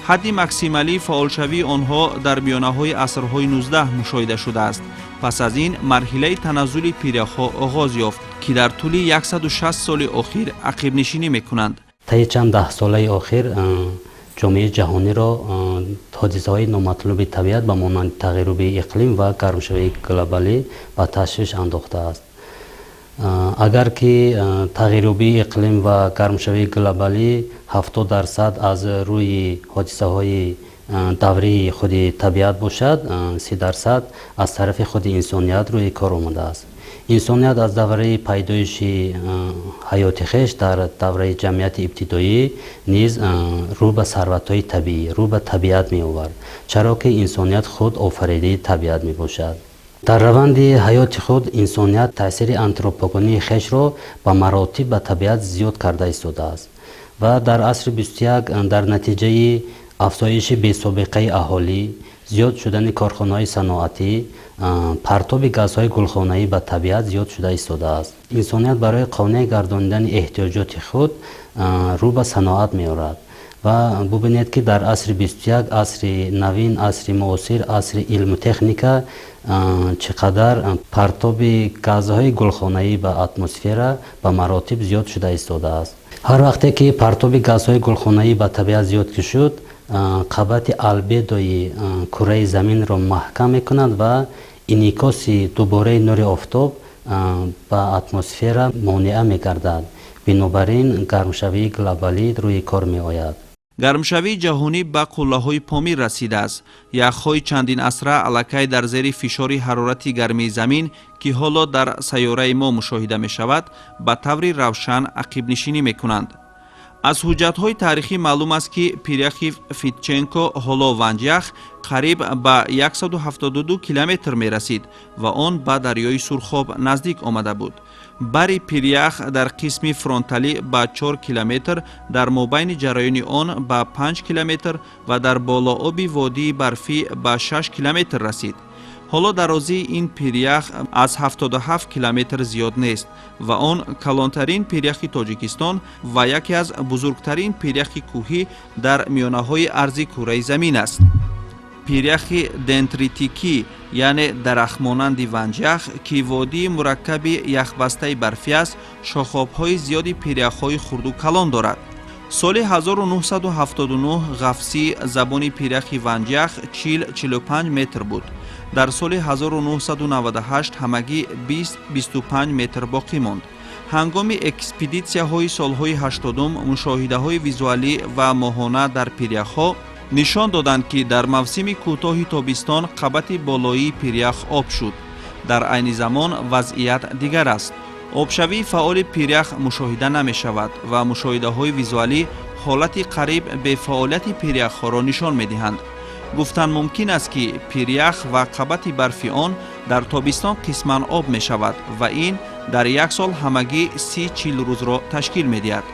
Ҳадди максималии фаъолшавии онҳо дар миёнаҳои асрҳои 19 мушоҳида шудааст. Пас аз ин марҳилаи таназзули пиряхҳо оғоз ёфт, ки дар тӯли 160 соли охир ақибнишинӣ мекунанд. Таи чанд даҳсолаи охир ҷомеаи ҷаҳониро ҳодисаҳои номатлуби табиат ба монанди тағйирёбии иқлим ва гармшавии глобалӣ ба ташвиш андохтааст. Агар ки тағйирёбии иқлим ва гармшавии глобалӣ 70% аз рӯи ҳодисаҳои даврии худи табиат бошад, 30% аз тарафи худи инсоният рӯи кор омадааст. Инсоният аз давраи пайдоиши ҳаёти хеш дар давраи ҷамъияти ибтидоӣ низ рӯ ба сарватҳои табиӣ, рӯ ба табиат меовард, чаро ки инсоният худ офаридаи табиат мебошад. Дар раванди ҳаёти худ инсоният таъсири антропогении хешро ба маротиб ба табиат зиёд карда истодааст ва дар асри 21 дар натиҷаи афзоиши бесобиқаи аҳолӣ, зиёд шудани корхонаҳои саноатӣ, партоби газҳои гулхонаӣ ба табиат зиёд шуда истодааст. Инсоният барои қонеъ гардонидани эҳтиёҷоти худ рӯ ба саноат меорад ва бубинед, ки дар асри 21, асри навин, асри муосир, асри илму техника, чӣ қадар партоби газҳои гулхонаӣ ба атмосфера ба маротиб зиёд шуда истодааст. Ҳар вақте ки партоби газҳои гулхонаӣ ба табиат зиёд ки шуд, қабати албедои кураи заминро маҳкам мекунад ва инъикоси дубораи нури офтоб ба атмосфера монеа мегардад. Бинобар ин гармшавии глобалӣ рӯи кор меояд. Гармшавии ҷаҳонӣ ба қуллаҳои Помир расидааст. Яхҳои чандин асра аллакай дар зери фишори ҳарорати гармии замин, ки ҳоло дар сайёраи мо мушоҳида мешавад, ба таври равшан ақибнишинӣ мекунанд. Аз ҳуҷҷатҳои таърихӣ маълум аст, ки пиряхи Федченко, ҳоло Ванҷях, қариб ба 172 километр мерасид ва он ба дарёи Сурхоб наздик омада буд. Бари пирях дар қисми фронталӣ ба 4 километр, дар мобайни ҷараёни он ба 5 километр ва дар болооби водии барфӣ ба 6 километр расид. Ҳоло дарозии ин пирях аз 77 километр зиёд нест ва он калонтарин пиряхи Тоҷикистон ва яке аз бузургтарин пиряхи кӯҳӣ дар миёнаҳои арзи кураи замин аст. Пиряхи дендритикӣ, яъне дарахтмонанди Ванҷях, ки водии мураккаби яхбастаи барфӣ аст, шохобҳои зиёди пиряхҳои хурду калон дорад. Соли 1979 ғафсии забони пиряхи Ванҷях 40-45 метр буд. Дар соли 1998 ҳамагӣ 20-25 метр боқӣ монд. Ҳангоми экспедитсияҳои солҳои 80-ум мушоҳидаҳои визуалӣ ва моҳона дар пиряхҳо нишон доданд, ки дар мавсими кӯтоҳи тобистон қабати болоии пирях об шуд. Дар айни замон вазъият дигар аст: обшавии фаъоли пирях мушоҳида намешавад ва мушоҳидаҳои визуалӣ Ҳолати қариб бефаъолияти пиряхҳоро нишон медиҳанд. Гуфтан мумкин аст, ки пирях ва қабати барфи он дар тобистон қисман об мешавад ва ин дар як сол ҳамагӣ 30-40 рӯзро ташкил медиҳад.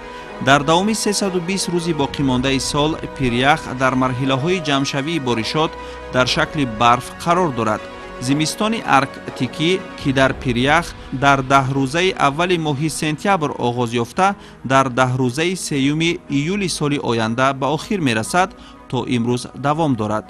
Дар давоми 320 рӯзи боқимондаи сол пирях дар марҳилаҳои ҷамъшавии боришот дар шакли барф қарор дорад. Зимистони арктикӣ, ки дар пирях дар 10 рӯзаи аввали моҳи сентябр оғоз ёфта, дар 10 рӯзаи сеюми июли соли оянда ба охир мерасад, то имрӯз давом дорад.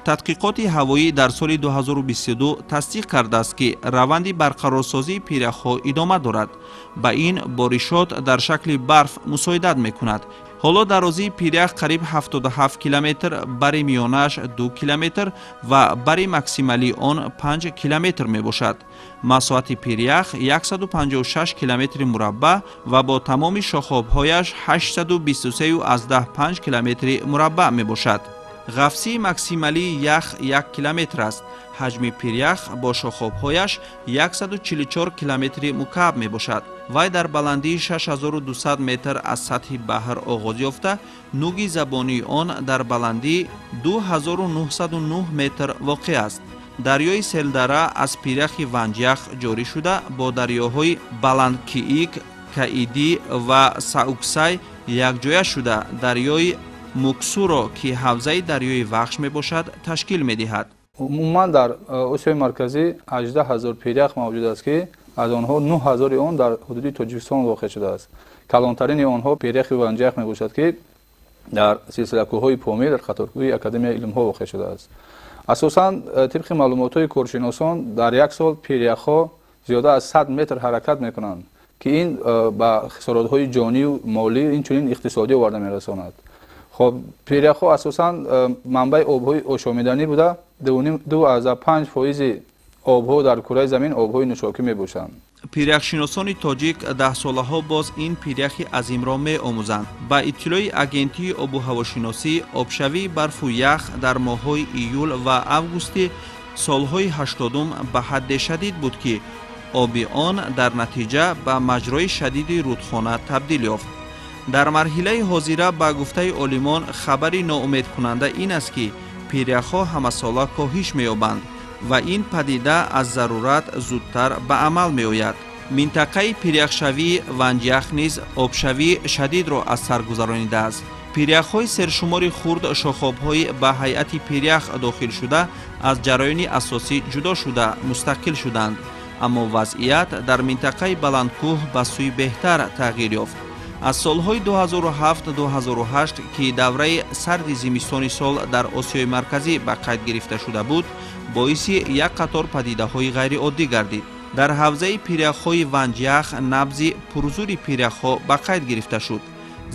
Тадқиқоти ҳавоӣ дар соли 2022 тасдиқ кардааст, ки раванди барқарорсозии пиряхҳо идома дорад. Ба ин боришот дар шакли барф мусоидат мекунад. Ҳоло дарозии пирях қариб 77 километр, бари миёнааш 2 километр ва бари максималии он 5 километр мебошад. Масоҳати пирях 156 километри мураббаъ ва бо тамоми шохобҳояш 823,5 километри мураббаъ мебошад. Ғафсии максималии ях 1 километр аст. Ҳаҷми пирях бо шохобҳояш 144 километри мукааб мебошад. Вай дар баландии 6200 метр аз сатҳи баҳр оғоз ёфта, нуги забонии он дар баландии 2909 метр воқеъ аст. Дарёи Селдара аз пиряхи Ванҷях ҷорӣ шуда, бо дарёҳои Баландкиик, Каидӣ ва Сауксай якҷоя шуда, дарёи Муксуро, ки ҳавзаи дарёи Вахш мебошад, ташкил медиҳад. Умуман дар Осиёи Марказӣ 18 ҳазор пирях мавҷуд аст, ки аз онҳо 9 ҳазори он дар ҳудуди Тоҷикистон воқеъ шудааст. Калонтарини онҳо пиряхи Ванҷях мебошад, ки дар силсилакӯҳҳои Помир, дар қаторкӯҳи Академияи илмҳо воқеъ шудааст. Асосан, тибқи маълумотҳои коршиносон, дар як сол пиряхҳо зиёда аз 100 метр ҳаракат мекунанд, ки ин ба хисоротҳои ҷонию молӣ, инчунин иқтисодӣ оварда мерасонад. Хоб, пиряхҳо асосан манбаи обҳои ошомиданӣ буда, 2,5 фоизи обҳо дар кураи замин обҳои нӯшокӣ мебошанд. Пиряхшиносони тоҷик даҳсолаҳо боз ин пиряхи азимро меомӯзанд. Ба иттилои Агентии обу ҳавошиносӣ, обшавии барфу ях дар моҳҳои июл ва августи солҳои 80-ум ба ҳадде шадид буд, ки оби он дар натиҷа ба маҷрои шадиди рудхона табдил ёфт. Дар марҳилаи ҳозира, ба гуфтаи олимон, хабари ноумедкунанда ин аст, ки пиряхҳо ҳамасола коҳиш меёбанд ва ин падида аз зарурат зудтар ба амал меояд. Минтақаи пиряхшавии Ванҷях низ обшавии шадидро аз сар гузаронидааст. Пиряхҳои сершумори хурд шохобҳои ба ҳайати пирях дохил шуда, аз ҷараёни асосӣ ҷудо шуда, мустақил шуданд. Аммо вазъият дар минтақаи баландкӯҳ ба сӯи беҳтар тағйир ёфт. Аз солҳои 2007-2008, ки давраи сарди зимистони сол дар Осиёи Марказӣ ба қайд гирифта шуда буд, боиси як қатор падидаҳои ғайриоддӣ гардид. Дар ҳавзаи пиряхҳои Ванҷях набзи пурзури пиряхҳо ба қайд гирифта шуд.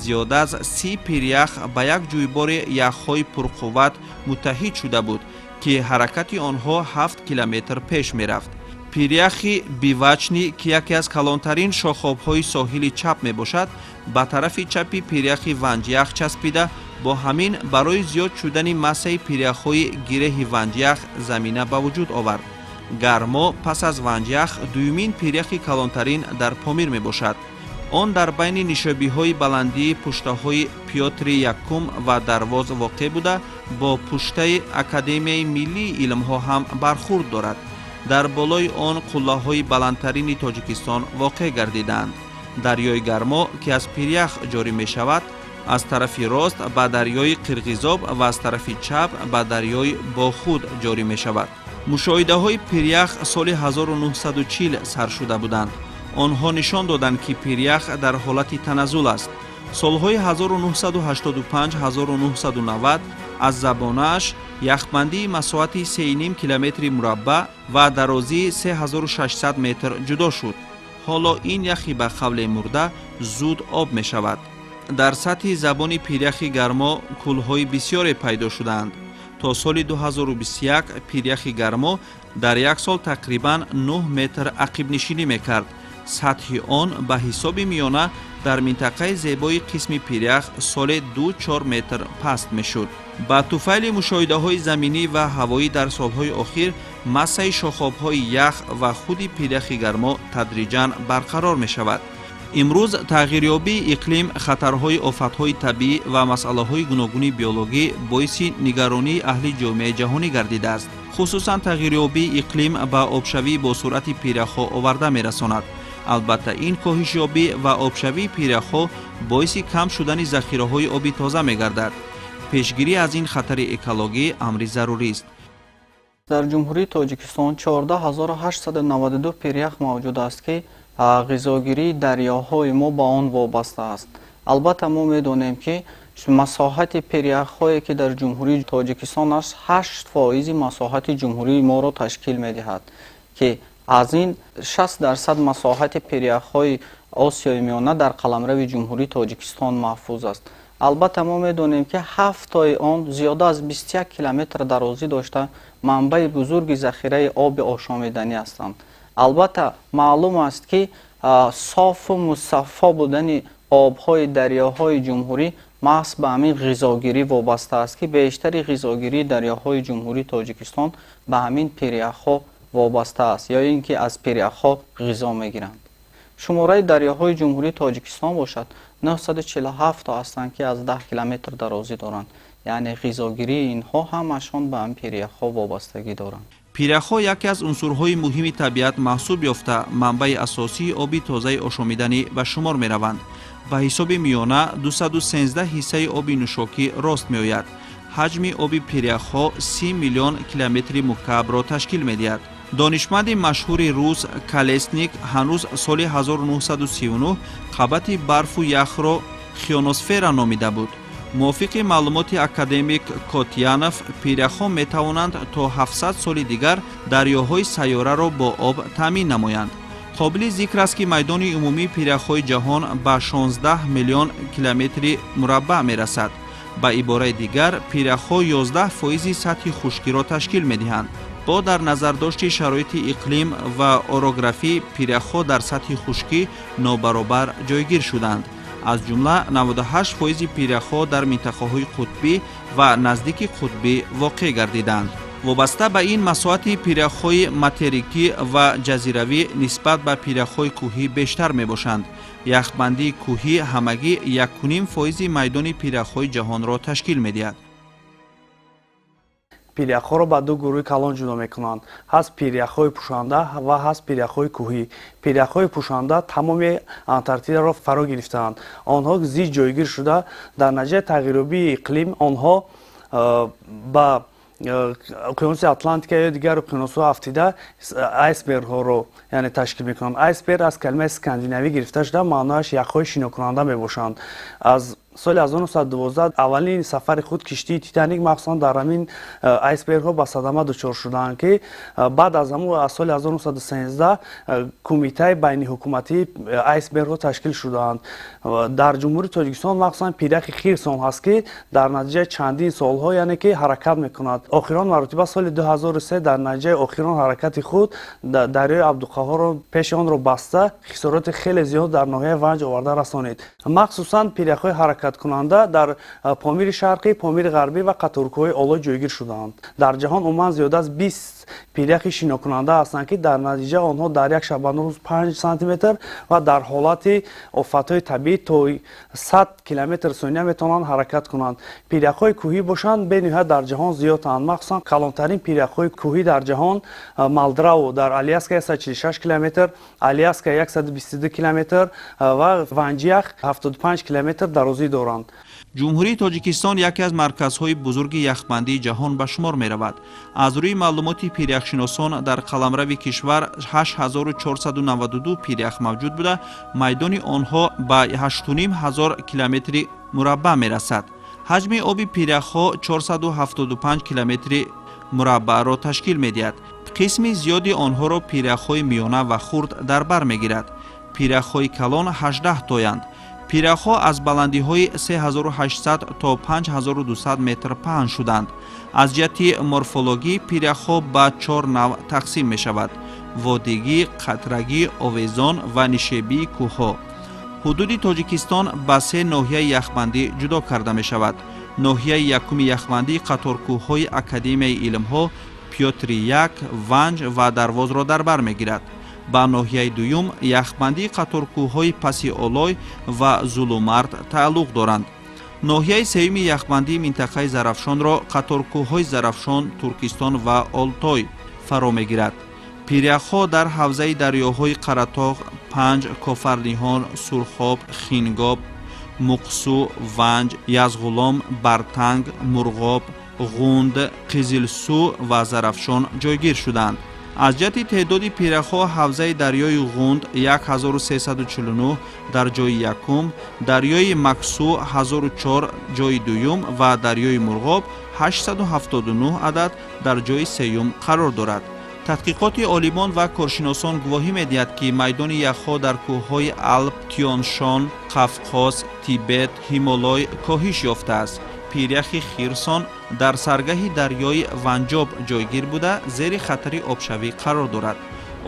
Зиёда аз 30 пирях ба як ҷӯйбори яхҳои пурқувват муттаҳид шуда буд, ки ҳаракати онҳо 7 километр пеш мерафт. Пиряхи Бивачнӣ, ки яке аз калонтарин шохобҳои соҳили чап мебошад, ба тарафи чапи пиряхи Ванҷях часпида, бо ҳамин барои зиёд шудани массаи пиряхҳои гиреҳи Ванҷях замина ба вуҷуд овард. Гармо пас аз Ванҷях дуюмин пиряхи калонтарин дар Помир мебошад. Он дар байни нишобиҳои баландии пуштаҳои Пётри Якум ва Дарвоз воқеъ буда, бо пуштаи Академияи миллии илмҳо ҳам бархурд дорад. Дар болои он қуллаҳои баландтарини Тоҷикистон воқеъ гардидаанд. Дарёи Гармо, ки аз пирях ҷорӣ мешавад, аз тарафи рост ба дарёи Қирғизоб ва аз тарафи чап ба дарёи Бохуд ҷорӣ мешавад. Мушоҳидаҳои пирях соли 1940 сар шуда буданд. Онҳо нишон доданд, ки пирях дар ҳолати таназзул аст. Солҳои 1985-1990 аз забонааш яхбандии масоҳати 3,5 километри мураббаъ ва дарозии 3600 метр ҷудо шуд. Ҳоло ин яхи ба қавле мурда зуд об мешавад. Дар сатҳи забони пиряхи Гармо кӯлҳои бисёре пайдо шудаанд. То соли 2021 пиряхи Гармо дар як сол тақрибан 9 метр ақибнишинӣ мекард. Сатҳи он ба ҳисоби миёна дар минтақаи зебои қисми пирях соле 2-4 метр паст мешуд. Ба туфайли мушоҳидаҳои заминӣ ва ҳавоӣ дар солҳои охир массаи шохобҳои ях ва худи пиряхи Гармо тадриҷан барқарор мешавад. Имрӯз тағйирёбии иқлим, хатарҳои офатҳои табиӣ ва масъалаҳои гуногуни биологӣ боиси нигаронии аҳли ҷомеаи ҷаҳонӣ гардидааст. Хусусан тағйирёбии иқлим ба обшавӣ бо суръати пиряхҳо оварда мерасонад. Албатта, ин коҳишёбӣ ва обшавии пиряхҳо боиси кам шудани захираҳои оби тоза мегардад. Пешгирӣ аз ин хатари экологӣ амри зарурист. Дар Ҷумҳурии Тоҷикистон 14892 пирях мавҷуд аст, ки ғизогирии дарёҳои мо ба он вобаста аст. Албатта, мо медонем, ки масоҳати пиряхҳое, ки дар Ҷумҳурии Тоҷикистон аст, 8% масоҳати ҷумҳурии моро ташкил медиҳад, ки аз ин 60% масоҳати пиряхҳои Осиёи Миёна дар қаламрави Ҷумҳурии Тоҷикистон маҳфуз аст. Албатта, мо медонем, ки ҳафтои он зиёда аз 21 километр дарозӣ дошта, манбаи бузурги захираи оби ошомиданӣ ҳастанд. Албатта, маълум аст, ки софу мусаффо будани обҳои дарёҳои ҷумҳурӣ маҳз ба ҳамин ғизогирӣ вобаста аст, ки бештари ғизогирии дарёҳои Ҷумҳурии Тоҷикистон ба ҳамин пиряхҳо вобаста аст ё ин ки аз пиряхҳо ғизо мегиранд. Шумораи дарёҳои Ҷумҳурии Тоҷикистон бошад, 947 то ҳастанд, ки аз 10 километр дарозӣ доранд, яъне ғизогирии инҳо ҳамашон ба ҳамин пиряхҳо вобастагӣ доранд. Пиряхҳо яке аз унсурҳои муҳими табиат маҳсуб ёфта, манбаи асосии оби тозаи ошомиданӣ ба шумор мераванд. Ба ҳисоби миёна 213 ҳиссаи оби нӯшокӣ рост меояд. Ҳаҷми оби пиряхҳо 30 миллион километри мукаабро ташкил медиҳад. Донишманди машҳури рус Калесник ҳанӯз соли 1939 қабати барфу яхро хионосфера номида буд. Мувофиқи маълумоти академик Котянов, пиряхҳо метавонанд то 700 соли дигар дарёҳои сайёраро бо об таъмин намоянд. Қобили зикр аст, ки майдони умумии пиряхҳои ҷаҳон ба 16 миллион километри мураббаъ мерасад. Ба ибораи дигар, пиряхҳо 11% сатҳи хушкиро ташкил медиҳанд. Бо дар назардошти шароити иқлим ва орографӣ, пиряхҳо дар сатҳи хушкӣ нобаробар ҷойгир шуданд. Аз ҷумла 98% пиряхҳо дар минтақаҳои қутбӣ ва наздики қутбӣ воқеъ гардиданд. Вобаста ба ин, масоҳати пиряхҳои материкӣ ва ҷазиравӣ нисбат ба пиряхҳои кӯҳӣ бештар мебошанд. Яхбандии кӯҳӣ ҳамагӣ 1,5% майдони пиряхҳои ҷаҳонро ташкил медиҳад. Пиряхҳоро ба ду гурӯҳи калон ҷудо мекунанд: ҳаст пиряхҳои пӯшанда ва ҳаст пиряхҳои кӯҳӣ. Пиряхҳои пӯшанда тамоми Антарктидаро фаро гирифтаанд. Онҳо зич ҷойгир шуда, дар натиҷаи тағйирёбии иқлим онҳо ба уқёнуси Атлантика ё дигар уқёнусҳо афтида, айсбергҳоро, яъне, ташкил мекунанд. Айсберг аз калимаи скандинавӣ гирифта шуда, маънояш яхҳои шинокунанда мебошанд. Аз соли 1912 аввалин сафари худ киштии Титаник махсусан дар ҳамин айсбергҳо ба садама дучор шуданд, ки баъд аз ҳамун, аз соли 1913 кумитаи байниҳукуматии айсбергҳо ташкил шудаанд. Дар Ҷумҳурии Тоҷикистон махсусан пиряхи Хирсон ҳаст, ки дар натиҷаи чандин солҳо, яъне ки, ҳаракат мекунад. Охирон маротиба соли 2003 дар натиҷаи охирон ҳаракати худ дарёи Абдуқаҳорро пеши онро баста, хисороти хеле зиёд дар ноҳияи Ванҷ оварда расонид. Махсусан пиряхҳои ҳаракаткунанда дар Помири Шарқӣ, Помири Ғарбӣ ва қаторкӯҳҳои Олой ҷойгир шудаанд. Дар ҷаҳон умуман зиёда аз 20 пиряхи шинокунанда ҳастанд, ки дар натиҷа онҳо дар як шабонарӯз 5 сантиметр ва дар ҳолати офатҳои табиӣ то 100 километр сония метавонанд ҳаракат кунанд. Пиряхҳои кӯҳӣ бошанд, бениҳоят дар ҷаҳон зиёданд. Махсусан калонтарин пиряхҳои кӯҳӣ дар ҷаҳон Малдрау дар Аляска 146 километр, Аляска 122 километр ва Ванҷиях 75 километр дарозӣ доранд. Ҷумҳурии Тоҷикистон яке аз марказҳои бузурги яхбандии ҷаҳон ба шумор меравад. Аз рӯи маълумоти пиряхшиносон, дар қаламрави кишвар 8492 пирях мавҷуд буда, майдони онҳо ба 8,5 ҳазор километри мураббаъ мерасад. Ҳаҷми оби пиряхҳо 475 километри мураббаъро ташкил медиҳад. Қисми зиёди онҳоро пиряхҳои миёна ва хурд дар бар мегирад. Пиряхҳои калон 18 тоянд. Пиряхҳо аз баландиҳои 3800 то 5200 метр паҳн шуданд. Аз ҷиҳати морфологӣ пиряхҳо ба чор навъ тақсим мешавад: водигӣ, қатрагӣ, овезон ва нишебии кӯҳҳо. Ҳудуди Тоҷикистон ба се ноҳияи яхбандӣ ҷудо карда мешавад. Ноҳияи якуми яхбандӣ қаторкӯҳҳои Академияи илмҳо, Пётри як, Ванҷ ва Дарвозро дар бар мегирад. Ба ноҳияи дуюм яхбандии қаторкӯҳҳои Паси Олой ва Зулумард тааллуқ доранд. Ноҳияи сеюми яхбандии минтақаи Зарафшонро қаторкӯҳҳои Зарафшон, Туркистон ва Олтой фаро мегирад. Пиряхҳо дар ҳавзаи дарёҳои Қаратоғ, Панҷ, Кофарниҳон, Сурхоб, Хингоб, Муқсу, Ванҷ, Язғулом, Бартанг, Мурғоб, Ғунд, Қизилсу ва Зарафшон ҷойгир шуданд. Аз ҷиҳати теъдоди пиряхҳо ҳавзаи дарёи Ғунд 1349 дар ҷои якум, дарёи Максу 1004 ҷои дуюм ва дарёи Мурғоб 879 адад дар ҷои сеюм қарор дорад. Тадқиқоти олимон ва коршиносон гувоҳӣ медиҳад, ки майдони яхҳо дар кӯҳҳои Алп, Тяншан, Қафқоз, Тибет, Ҳимолой коҳиш ёфтааст. Пиряхи Хирсон дар саргаҳи дарёи Ванҷоб ҷойгир буда, зери хатари обшавӣ қарор дорад.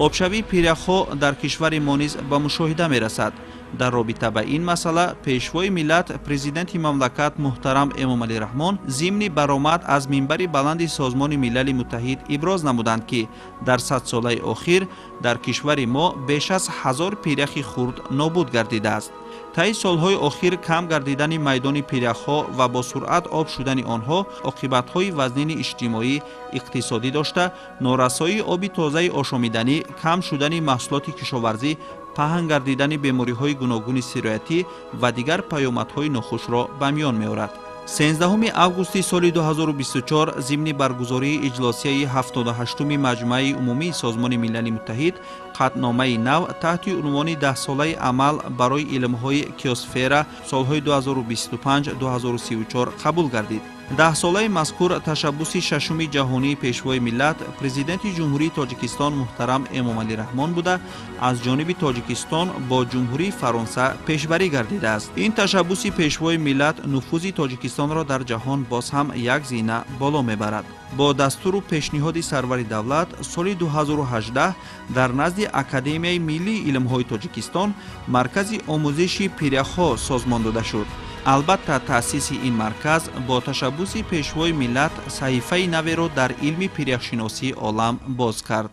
Обшавии пиряхҳо дар кишвари мо низ ба мушоҳида мерасад. Дар робита ба ин масъала Пешвои миллат, Президенти мамлакат муҳтарам Эмомалӣ Раҳмон зимни баромад аз минбари баланди Созмони Милали Муттаҳид иброз намуданд, ки дар садсолаи охир дар кишвари мо беш аз 1000 пиряхи хурд нобуд гардидааст. Таи солҳои охир кам гардидани майдони пиряхҳо ва бо суръат об шудани онҳо оқибатҳои вазнини иҷтимоӣ, иқтисодӣ дошта, норасоии оби тозаи ошомиданӣ, кам шудани маҳсулоти кишоварзӣ, паҳн гардидани бемориҳои гуногуни сироятӣ ва дигар паёмадҳои нохушро ба миён меорад. 13 августи соли 2024 зимни баргузории иҷлосияи 78-уми Маҷмӯаи умумии Созмони Милали Муттаҳид қатъномаи нав таҳти унвони Даҳсолаи амал барои илмҳои киосфера солҳои 2025-2034 қабул гардид. Даҳсолаи мазкур ташаббуси шашуми ҷаҳонии Пешвои миллат, Президенти Ҷумҳурии Тоҷикистон муҳтарам Эмомалӣ Раҳмон буда, аз ҷониби Тоҷикистон бо Ҷумҳурии Фаронса пешбарӣ гардидааст. Ин ташаббуси Пешвои миллат нуфузи Тоҷикистонро дар ҷаҳон боз ҳам як зина боло мебарад. Бо дастуру пешниҳоди сарвари давлат соли 2018 дар назди Академияи миллии илмҳои Тоҷикистон Маркази омӯзиши пиряхҳо созмон дода шуд. Албатта, таъсиси ин марказ бо ташаббуси Пешвои миллат саҳифаи наверо дар илми пиряхшиносии олам боз кард.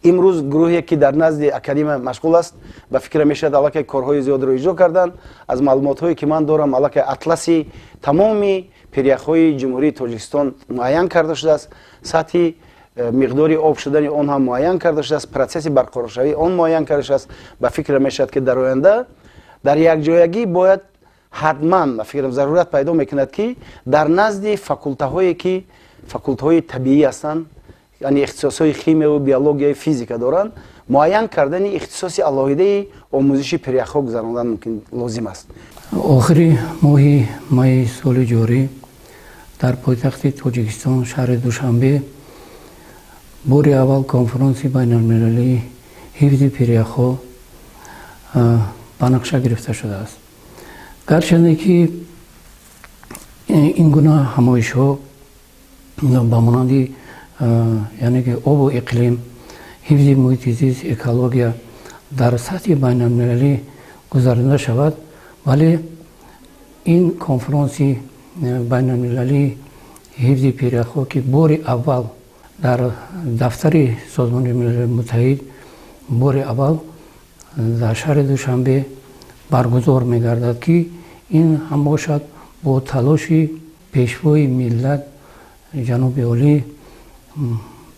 Имрӯз гурӯҳе ки дар назди академия машғул аст, ба фикра мешавад, аллакай корҳои зиёдро иҷро карданд. Аз маълумотҳое ки ман дорам, аллакай атласи тамоми пиряхҳои Ҷумҳурии Тоҷикистон муайян карда шудааст, сатҳи миқдори об шудани он ҳам муайян карда шудааст, процесси барқароршавии он муайян карда шудааст. Ба фикра мешавад, ки дар оянда дар якҷоягӣ бояд ҳатман, ба фикрам, зарурат пайдо мекунад, ки дар назди факултаҳое ки факултаҳои табиӣ ҳастанд, яъне ихтисосҳои химияву биологияю физика доранд, муайян кардани ихтисоси алоҳидаи омӯзиши пиряхҳо гузарондан мумкин лозим аст. Охири моҳи майи соли ҷорӣ дар пойтахти Тоҷикистон, шаҳри Душанбе, бори аввал конфронси байналмилалии ҳифзи пиряхҳо ба нақша гирифта шудааст. Гарчанде ки ин гуна ҳамоишҳо ба монанди, яъне ки обу иқлим, ҳифзи муҳити зист, экология дар сатҳи байналмилалӣ гузаронида шавад, вале ин конфронси байналмилалии ҳифзи пиряхҳо, ки бори аввал дар дафтари Созмони Милали Муттаҳид бори аввал дар шаҳри Душанбе баргузор мегардад, ки ин ҳам бошад бо талоши Пешвои миллат, ҷаноби олӣ,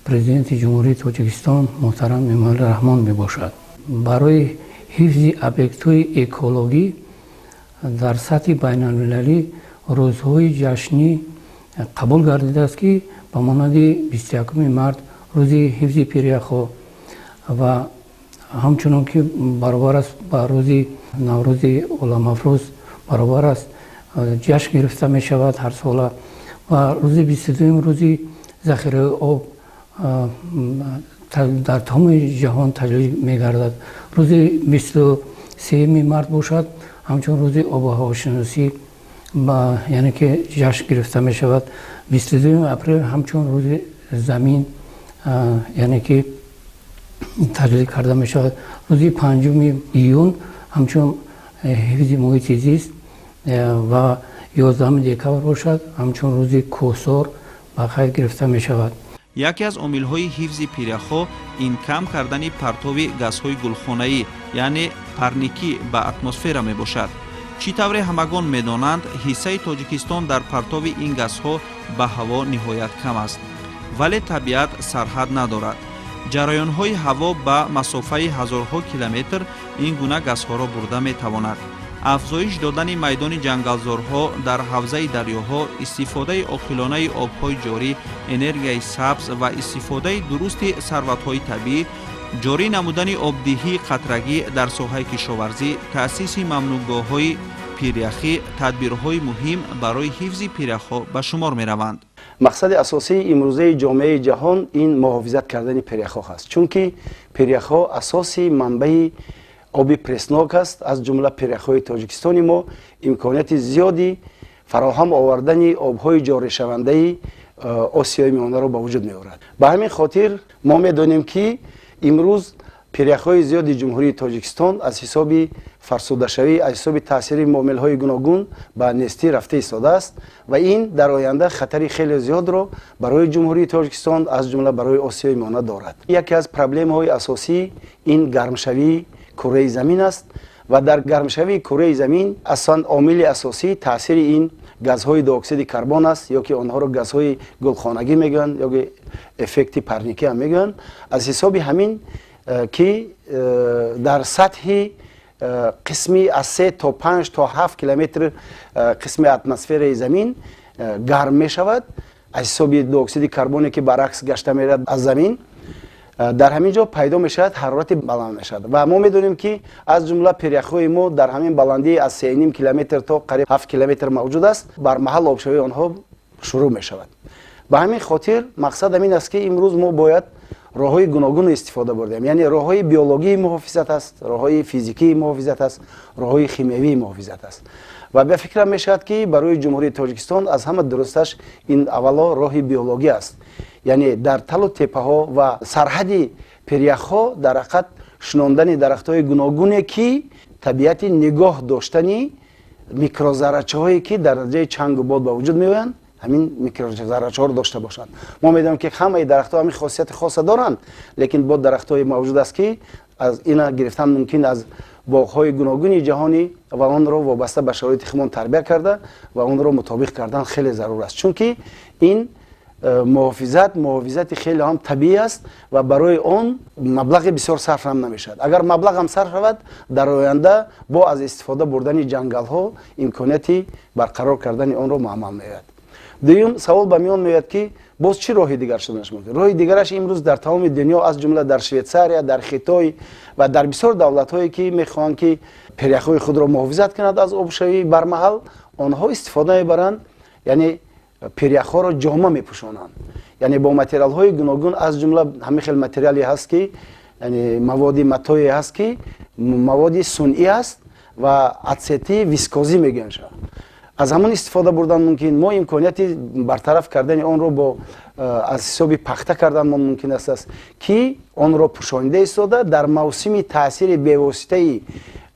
Президенти Ҷумҳурии Тоҷикистон муҳтарам Эмомалӣ Раҳмон мебошад. Барои ҳифзи объектҳои экологӣ дар сатҳи байналмилалӣ рӯзҳои ҷашнӣ қабул гардидааст, ки ба монанди 21 март, рӯзи ҳифзи пиряхҳо, ва ҳамчунон ки баробар аст ба рӯзи Наврӯзи оламафрӯз баробар аст, ҷашн гирифта мешавад ҳарсола, ва рӯзи 22-юм, рӯзи захираи об дар тамоми ҷаҳон таҷлил мегардад. Рӯзи 23-юми март бошад, ҳамчун рӯзи обу ҳавошиносӣ, яъне ки ҷашн гирифта мешавад. 22-юми апрел ҳамчун рӯзи замин, яъне ки таҷлил карда мешавад. Рӯзи 5-уми июн ҳамчун ҳифзи муҳити зист ва 11-уми декабр бошад, ҳамчун рӯзи кӯҳсор ба қайд гирифта мешавад. Яке аз омилҳои ҳифзи пиряхҳо ин кам кардани партови газҳои гулхонаӣ, яъне парникӣ, ба атмосфера мебошад. Чӣ тавре ҳамагон медонанд, ҳиссаи Тоҷикистон дар партови ин газҳо ба ҳаво ниҳоят кам аст, вале табиат сарҳад надорад. Ҷараёнҳои ҳаво ба масофаи ҳазорҳо километр ин гуна газҳоро бурда метавонад. Афзоиш додани майдони ҷангалзорҳо дар ҳавзаи дарёҳо, истифодаи оқилонаи обҳои ҷорӣ, энергияи сабз ва истифодаи дурусти сарватҳои табиӣ, ҷорӣ намудани обдиҳии қатрагӣ дар соҳаи кишоварзӣ, таъсиси мамнӯъгоҳҳои пиряхӣ тадбирҳои муҳим барои ҳифзи пиряхҳо ба шумор мераванд. Мақсади асосии имрӯзаи ҷомеаи ҷаҳон ин муҳофизат кардани пиряхҳо ҳаст, чунки пиряхҳо асоси манбаи оби преснок аст. Аз ҷумла пиряхҳои Тоҷикистони мо имконияти зиёди фароҳам овардани обҳои ҷоришавандаи Осиёи Миёнаро ба вуҷуд меорад. Ба ҳамин хотир мо медонем, ки имрӯз пиряхҳои зиёди Ҷумҳурии Тоҷикистон аз ҳисоби фарсудашавӣ, аз ҳисоби таъсири муомилҳои гуногун ба нестӣ рафта истодааст ва ин дар оянда хатари хеле зиёдро барои Ҷумҳурии Тоҷикистон, аз ҷумла барои Осиёи Миёна дорад. Яке аз проблемаҳои асосӣ ин гармшавии кураи замин аст ва дар гармшавии кураи замин аслан омили асосӣ таъсири ин газҳои диоксиди карбон аст, ё ки онҳоро газҳои гулхонагӣ мегӯянд, ё ки эффекти парникӣ ҳам мегӯянд. Аз ҳисоби ҳамин ки дар сатҳи қисми аз 3 то 5 то 7 километр қисми атмосфераи замин гарм мешавад аз ҳисоби диоксиди карбоне, ки баръакс гашта меравад аз замин, дар ҳамин ҷо пайдо мешавад, ҳарорати баланд мешавад. Ва мо медонем, ки аз ҷумла пиряхҳои мо дар ҳамин баландӣ аз 3,5 километр то қариб 7 километр мавҷуд аст, бар маҳал обшавии онҳо шурӯъ мешавад. Ба ҳамин хотир мақсад ҳамин аст, ки имрӯз мо бояд роҳҳои гуногунро истифода бурдем, яъне роҳҳои биологии муҳофизат аст, роҳҳои физикии муҳофизат аст, роҳҳои химиявии муҳофизат аст. Ва ба фикрам мешавад, ки барои Ҷумҳурии Тоҷикистон аз ҳама дурусташ ин аввало роҳи биологӣ аст, яъне дар талу теппаҳо ва сарҳади пиряхҳо дар ҳақиқат шинондани дарахтҳои гуногуне, ки табиати нигоҳ доштани микрозаррачаҳое, ки дар натиҷаи чангу бод ба вуҷуд меоянд, ҳамин микрозаррачаҳоро дошта бошанд. Мо медонем, ки ҳамаи дарахтҳо ҳамин хосияти хоса доранд, лекин бо дарахтҳое мавҷуд аст, ки аз ина гирифтан мумкин аз боғҳои гуногуни ҷаҳонӣ ва онро вобаста ба шароити худмон тарбия карда ва онро мутобиқ кардан хеле зарур аст, чунки ин муҳофизат муҳофизати хеле ҳам табиӣ аст ва барои он маблағи бисёр сарф ҳам намешавад. Агар маблағ ҳам сарф шавад, дар оянда бо аз истифода бурдани ҷангалҳо имконияти барқарор кардани онро ба амал меояд. Дуюм савол ба миён меояд, ки боз чӣ роҳи дигар шуданаш мумкин? Роҳи дигараш имрӯз дар тамоми дунё, аз ҷумла дар Швейтсария, дар Хитой ва дар бисёр давлатҳое, ки мехоҳанд, ки пиряхҳои худро муҳофизат кунанд аз обшавии бармаҳал, онҳо истифода мебаранд, яъне пиряхҳоро ҷома мепӯшонанд, яъне бо материалҳои гуногун, аз ҷумла ҳамин хел материале ҳаст, ки яъне маводи матое ҳаст, ки маводи сунъӣ аст ва ацетил вискозӣ мегӯянд шавад, аз ҳамон истифода бурдан мумкин. Мо имконияти бартараф кардани онро бо аз ҳисоби пахта кардан мо мумкин аст, ки онро пӯшонида истода, дар мавсими таъсири бевоситаи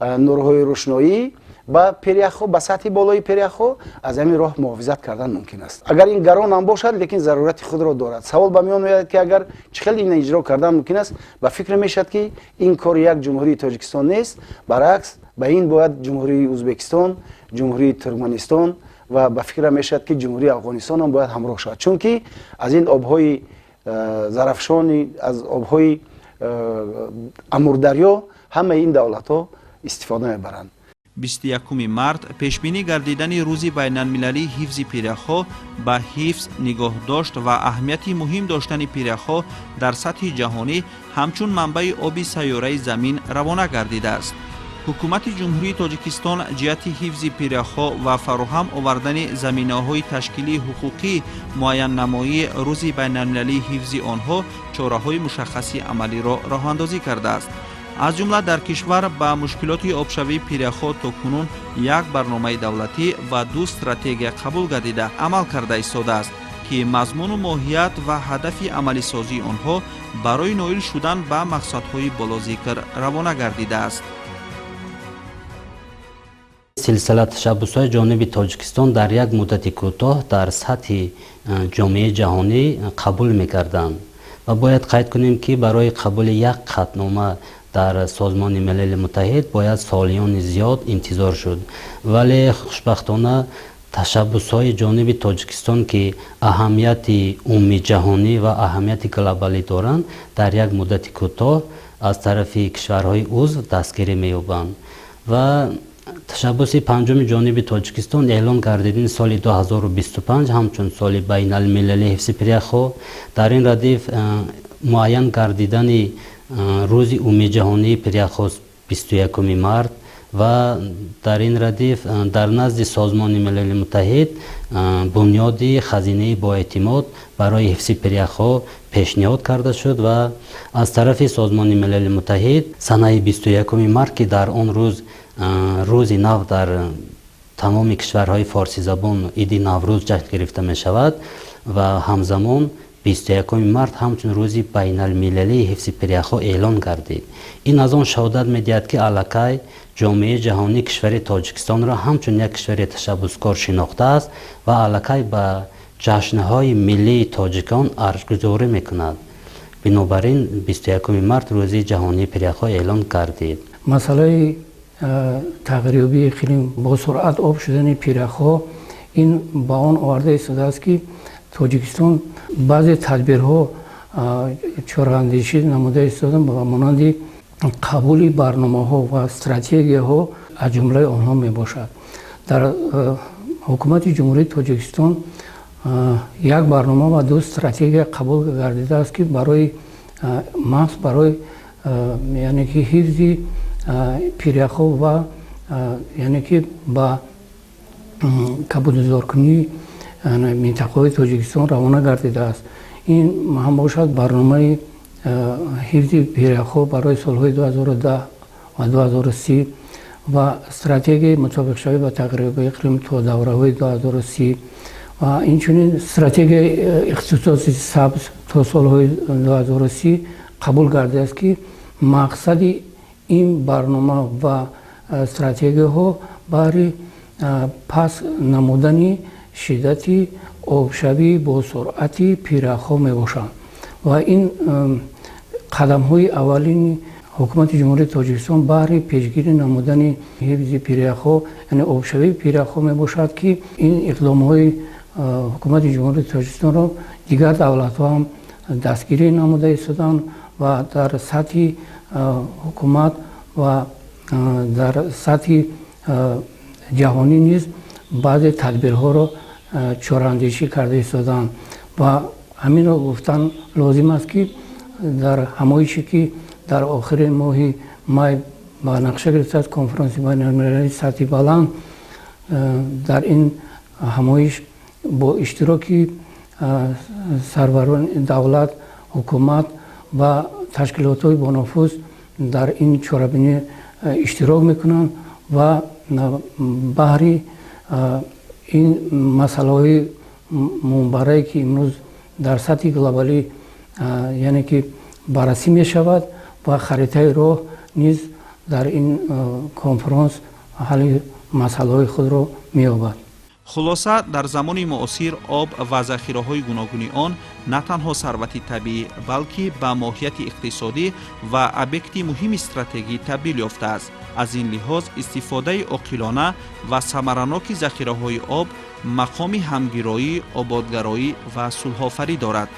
нурҳои рӯшноӣ ба пиряхҳо, ба сатҳи болои пиряхҳо, аз ҳамин роҳ муҳофизат кардан мумкин аст. Агар ин гарон ҳам бошад, лекин зарурати худро дорад. Савол ба миён меояд, ки агар чӣ хел ин иҷро кардан мумкин аст? Ба фикр мешавад, ки ин кори як Ҷумҳурии Тоҷикистон нест, баръакс, ба ин бояд Ҷумҳурии Ӯзбекистон, Ҷумҳурии Туркманистон ва ба фикрам мешавад, ки Ҷумҳурии Афғонистон ҳам бояд ҳамроҳ шавад, чунки аз ин обҳои Зарафшони, аз обҳои Амурдарё ҳамаи ин давлатҳо истифода мебаранд. 21 март пешбинӣ гардидани Рӯзи байналмилалии ҳифзи пиряхҳо ба ҳифз, нигоҳдошт ва аҳамияти муҳим доштани пиряхҳо дар сатҳи ҷаҳонӣ ҳамчун манбаи оби сайёраи Замин равона гардидааст. Ҳукумати Ҷумҳурии Тоҷикистон ҷиҳати ҳифзи пиряхҳо ва фароҳам овардани заминаҳои ташкилии ҳуқуқӣ, муайяннамоии Рӯзи байналмилалии ҳифзи онҳо чораҳои мушаххаси амалиро роҳандозӣ кардааст. Аз ҷумла дар кишвар ба мушкилоти обшавии пиряхҳо то кунун як барномаи давлатӣ ва ду стратегия қабул гардида, амал карда истодааст, ки мазмуну моҳият ва ҳадафи амалисозии онҳо барои ноил шудан ба мақсадҳои болозикр равона гардидааст. Силсила ташаббусҳои ҷониби Тоҷикистон дар як муддати кӯтоҳ дар сатҳи ҷомеаи ҷаҳонӣ қабул мекарданд. Ва бояд қайд кунем, ки барои қабули як қатънома дар Созмони Милали Муттаҳид бояд солиёни зиёд интизор шуд. Вале хушбахтона ташаббусҳои ҷониби Тоҷикистон, ки аҳамияти умумиҷаҳонӣ ва аҳамияти глобалӣ доранд, дар як муддати кӯтоҳ аз тарафи кишварҳои узв дастгирӣ меёбанд. Ва ташаббуси панҷуми ҷониби Тоҷикистон эълон гардидани соли 2025 ҳамчун соли байналмилалии ҳифзи пиряхҳо, дар ин радиф муайян гардидани рӯзи умумиҷаҳонии пиряхҳо 21 март ва дар ин радиф дар назди Созмони Милали Муттаҳид бунёди хазинаи боэътимод барои ҳифзи пиряхҳо пешниҳод карда шуд ва аз тарафи Созмони Милали Муттаҳид санаи 21 март, ки дар он рӯз рӯзи нав дар тамоми кишварҳои форсизабон иди Наврӯз ҷашн гирифта мешавад ва ҳамзамон 21 март ҳамчун рӯзи байналмилалии ҳифзи пиряхҳо эълон гардид. Ин аз он шаҳодат медиҳад, ки аллакай ҷомеаи ҷаҳонӣ кишвари Тоҷикистонро ҳамчун як кишвари ташаббускор шинохтааст ва аллакай ба ҷашнҳои миллии тоҷикон арҷгузорӣ мекунад. Бинобар ин 21 март рӯзи ҷаҳонии пиряхҳо эълон гардид. Масъалаи тағйирёбии иқлим, бо суръат об шудани пиряхҳо ин ба он оварда истодааст, ки Тоҷикистон баъзе тадбирҳо чораандешӣ намуда истода, ба монанди қабули барномаҳо ва стратегияҳо аз ҷумлаи онҳо мебошад. Дар ҳукумати Ҷумҳурии Тоҷикистон як барнома ва ду стратегия қабул гардидааст, ки барои махз барои яъне ки ҳифзи пиряхҳо ва яъне ки ба кабудизоркунии минтақаҳои Тоҷикистон равона гардидааст. Ин ҳам бошад барномаи ҳифзи пиряхҳо барои солҳои 2010 ва 2030 ва стратегияи мутобиқшавӣ ба тағйирёбии иқлим то давраҳои 2030 ва инчунин стратегияи иқтисоди сабз то солҳои 2030 қабул гардидааст, ки мақсади ин барнома ва стратегияҳо баҳри пас намудани шиддати обшавӣ бо суръати пиряхҳо мебошанд. Ва ин қадамҳои аввалини ҳукумати Ҷумҳурии Тоҷикистон баҳри пешгирӣ намудани ҳифзи пиряхҳо, яъне обшавии пиряхҳо мебошад, ки ин иқдомҳои ҳукумати Ҷумҳурии Тоҷикистонро дигар давлатҳо ҳам дастгирӣ намуда истоданд ва дар сатҳи ҳукумат ва дар сатҳи ҷаҳонӣ низ баъзе тадбирҳоро чораандешӣ карда истоданд. Ва ҳаминро гуфтан лозим аст, ки дар ҳамоише, ки дар охири моҳи май ба нақша гирифтааст, конфронси байналмилалии сатҳи баланд, дар ин ҳамоиш бо иштироки сарварони давлат, ҳукумат ва ташкилотҳои бонуфуз дар ин чорабинӣ иштирок мекунанд ва баҳри ин масъалаҳои мунбарае, ки имрӯз дар сатҳи глобалӣ яъне ки баррасӣ мешавад, ва харитаи роҳ низ дар ин конфронс ҳалли масъалаҳои худро меёбад. Хулоса, дар замони муосир об ва захираҳои гуногуни он на танҳо сарвати табиӣ, балки ба моҳияти иқтисодӣ ва объекти муҳими стратегӣ табдил ёфтааст. Аз ин лиҳоз истифодаи оқилона ва самараноки захираҳои об мақоми ҳамгироӣ, ободгароӣ ва сулҳофарӣ дорад.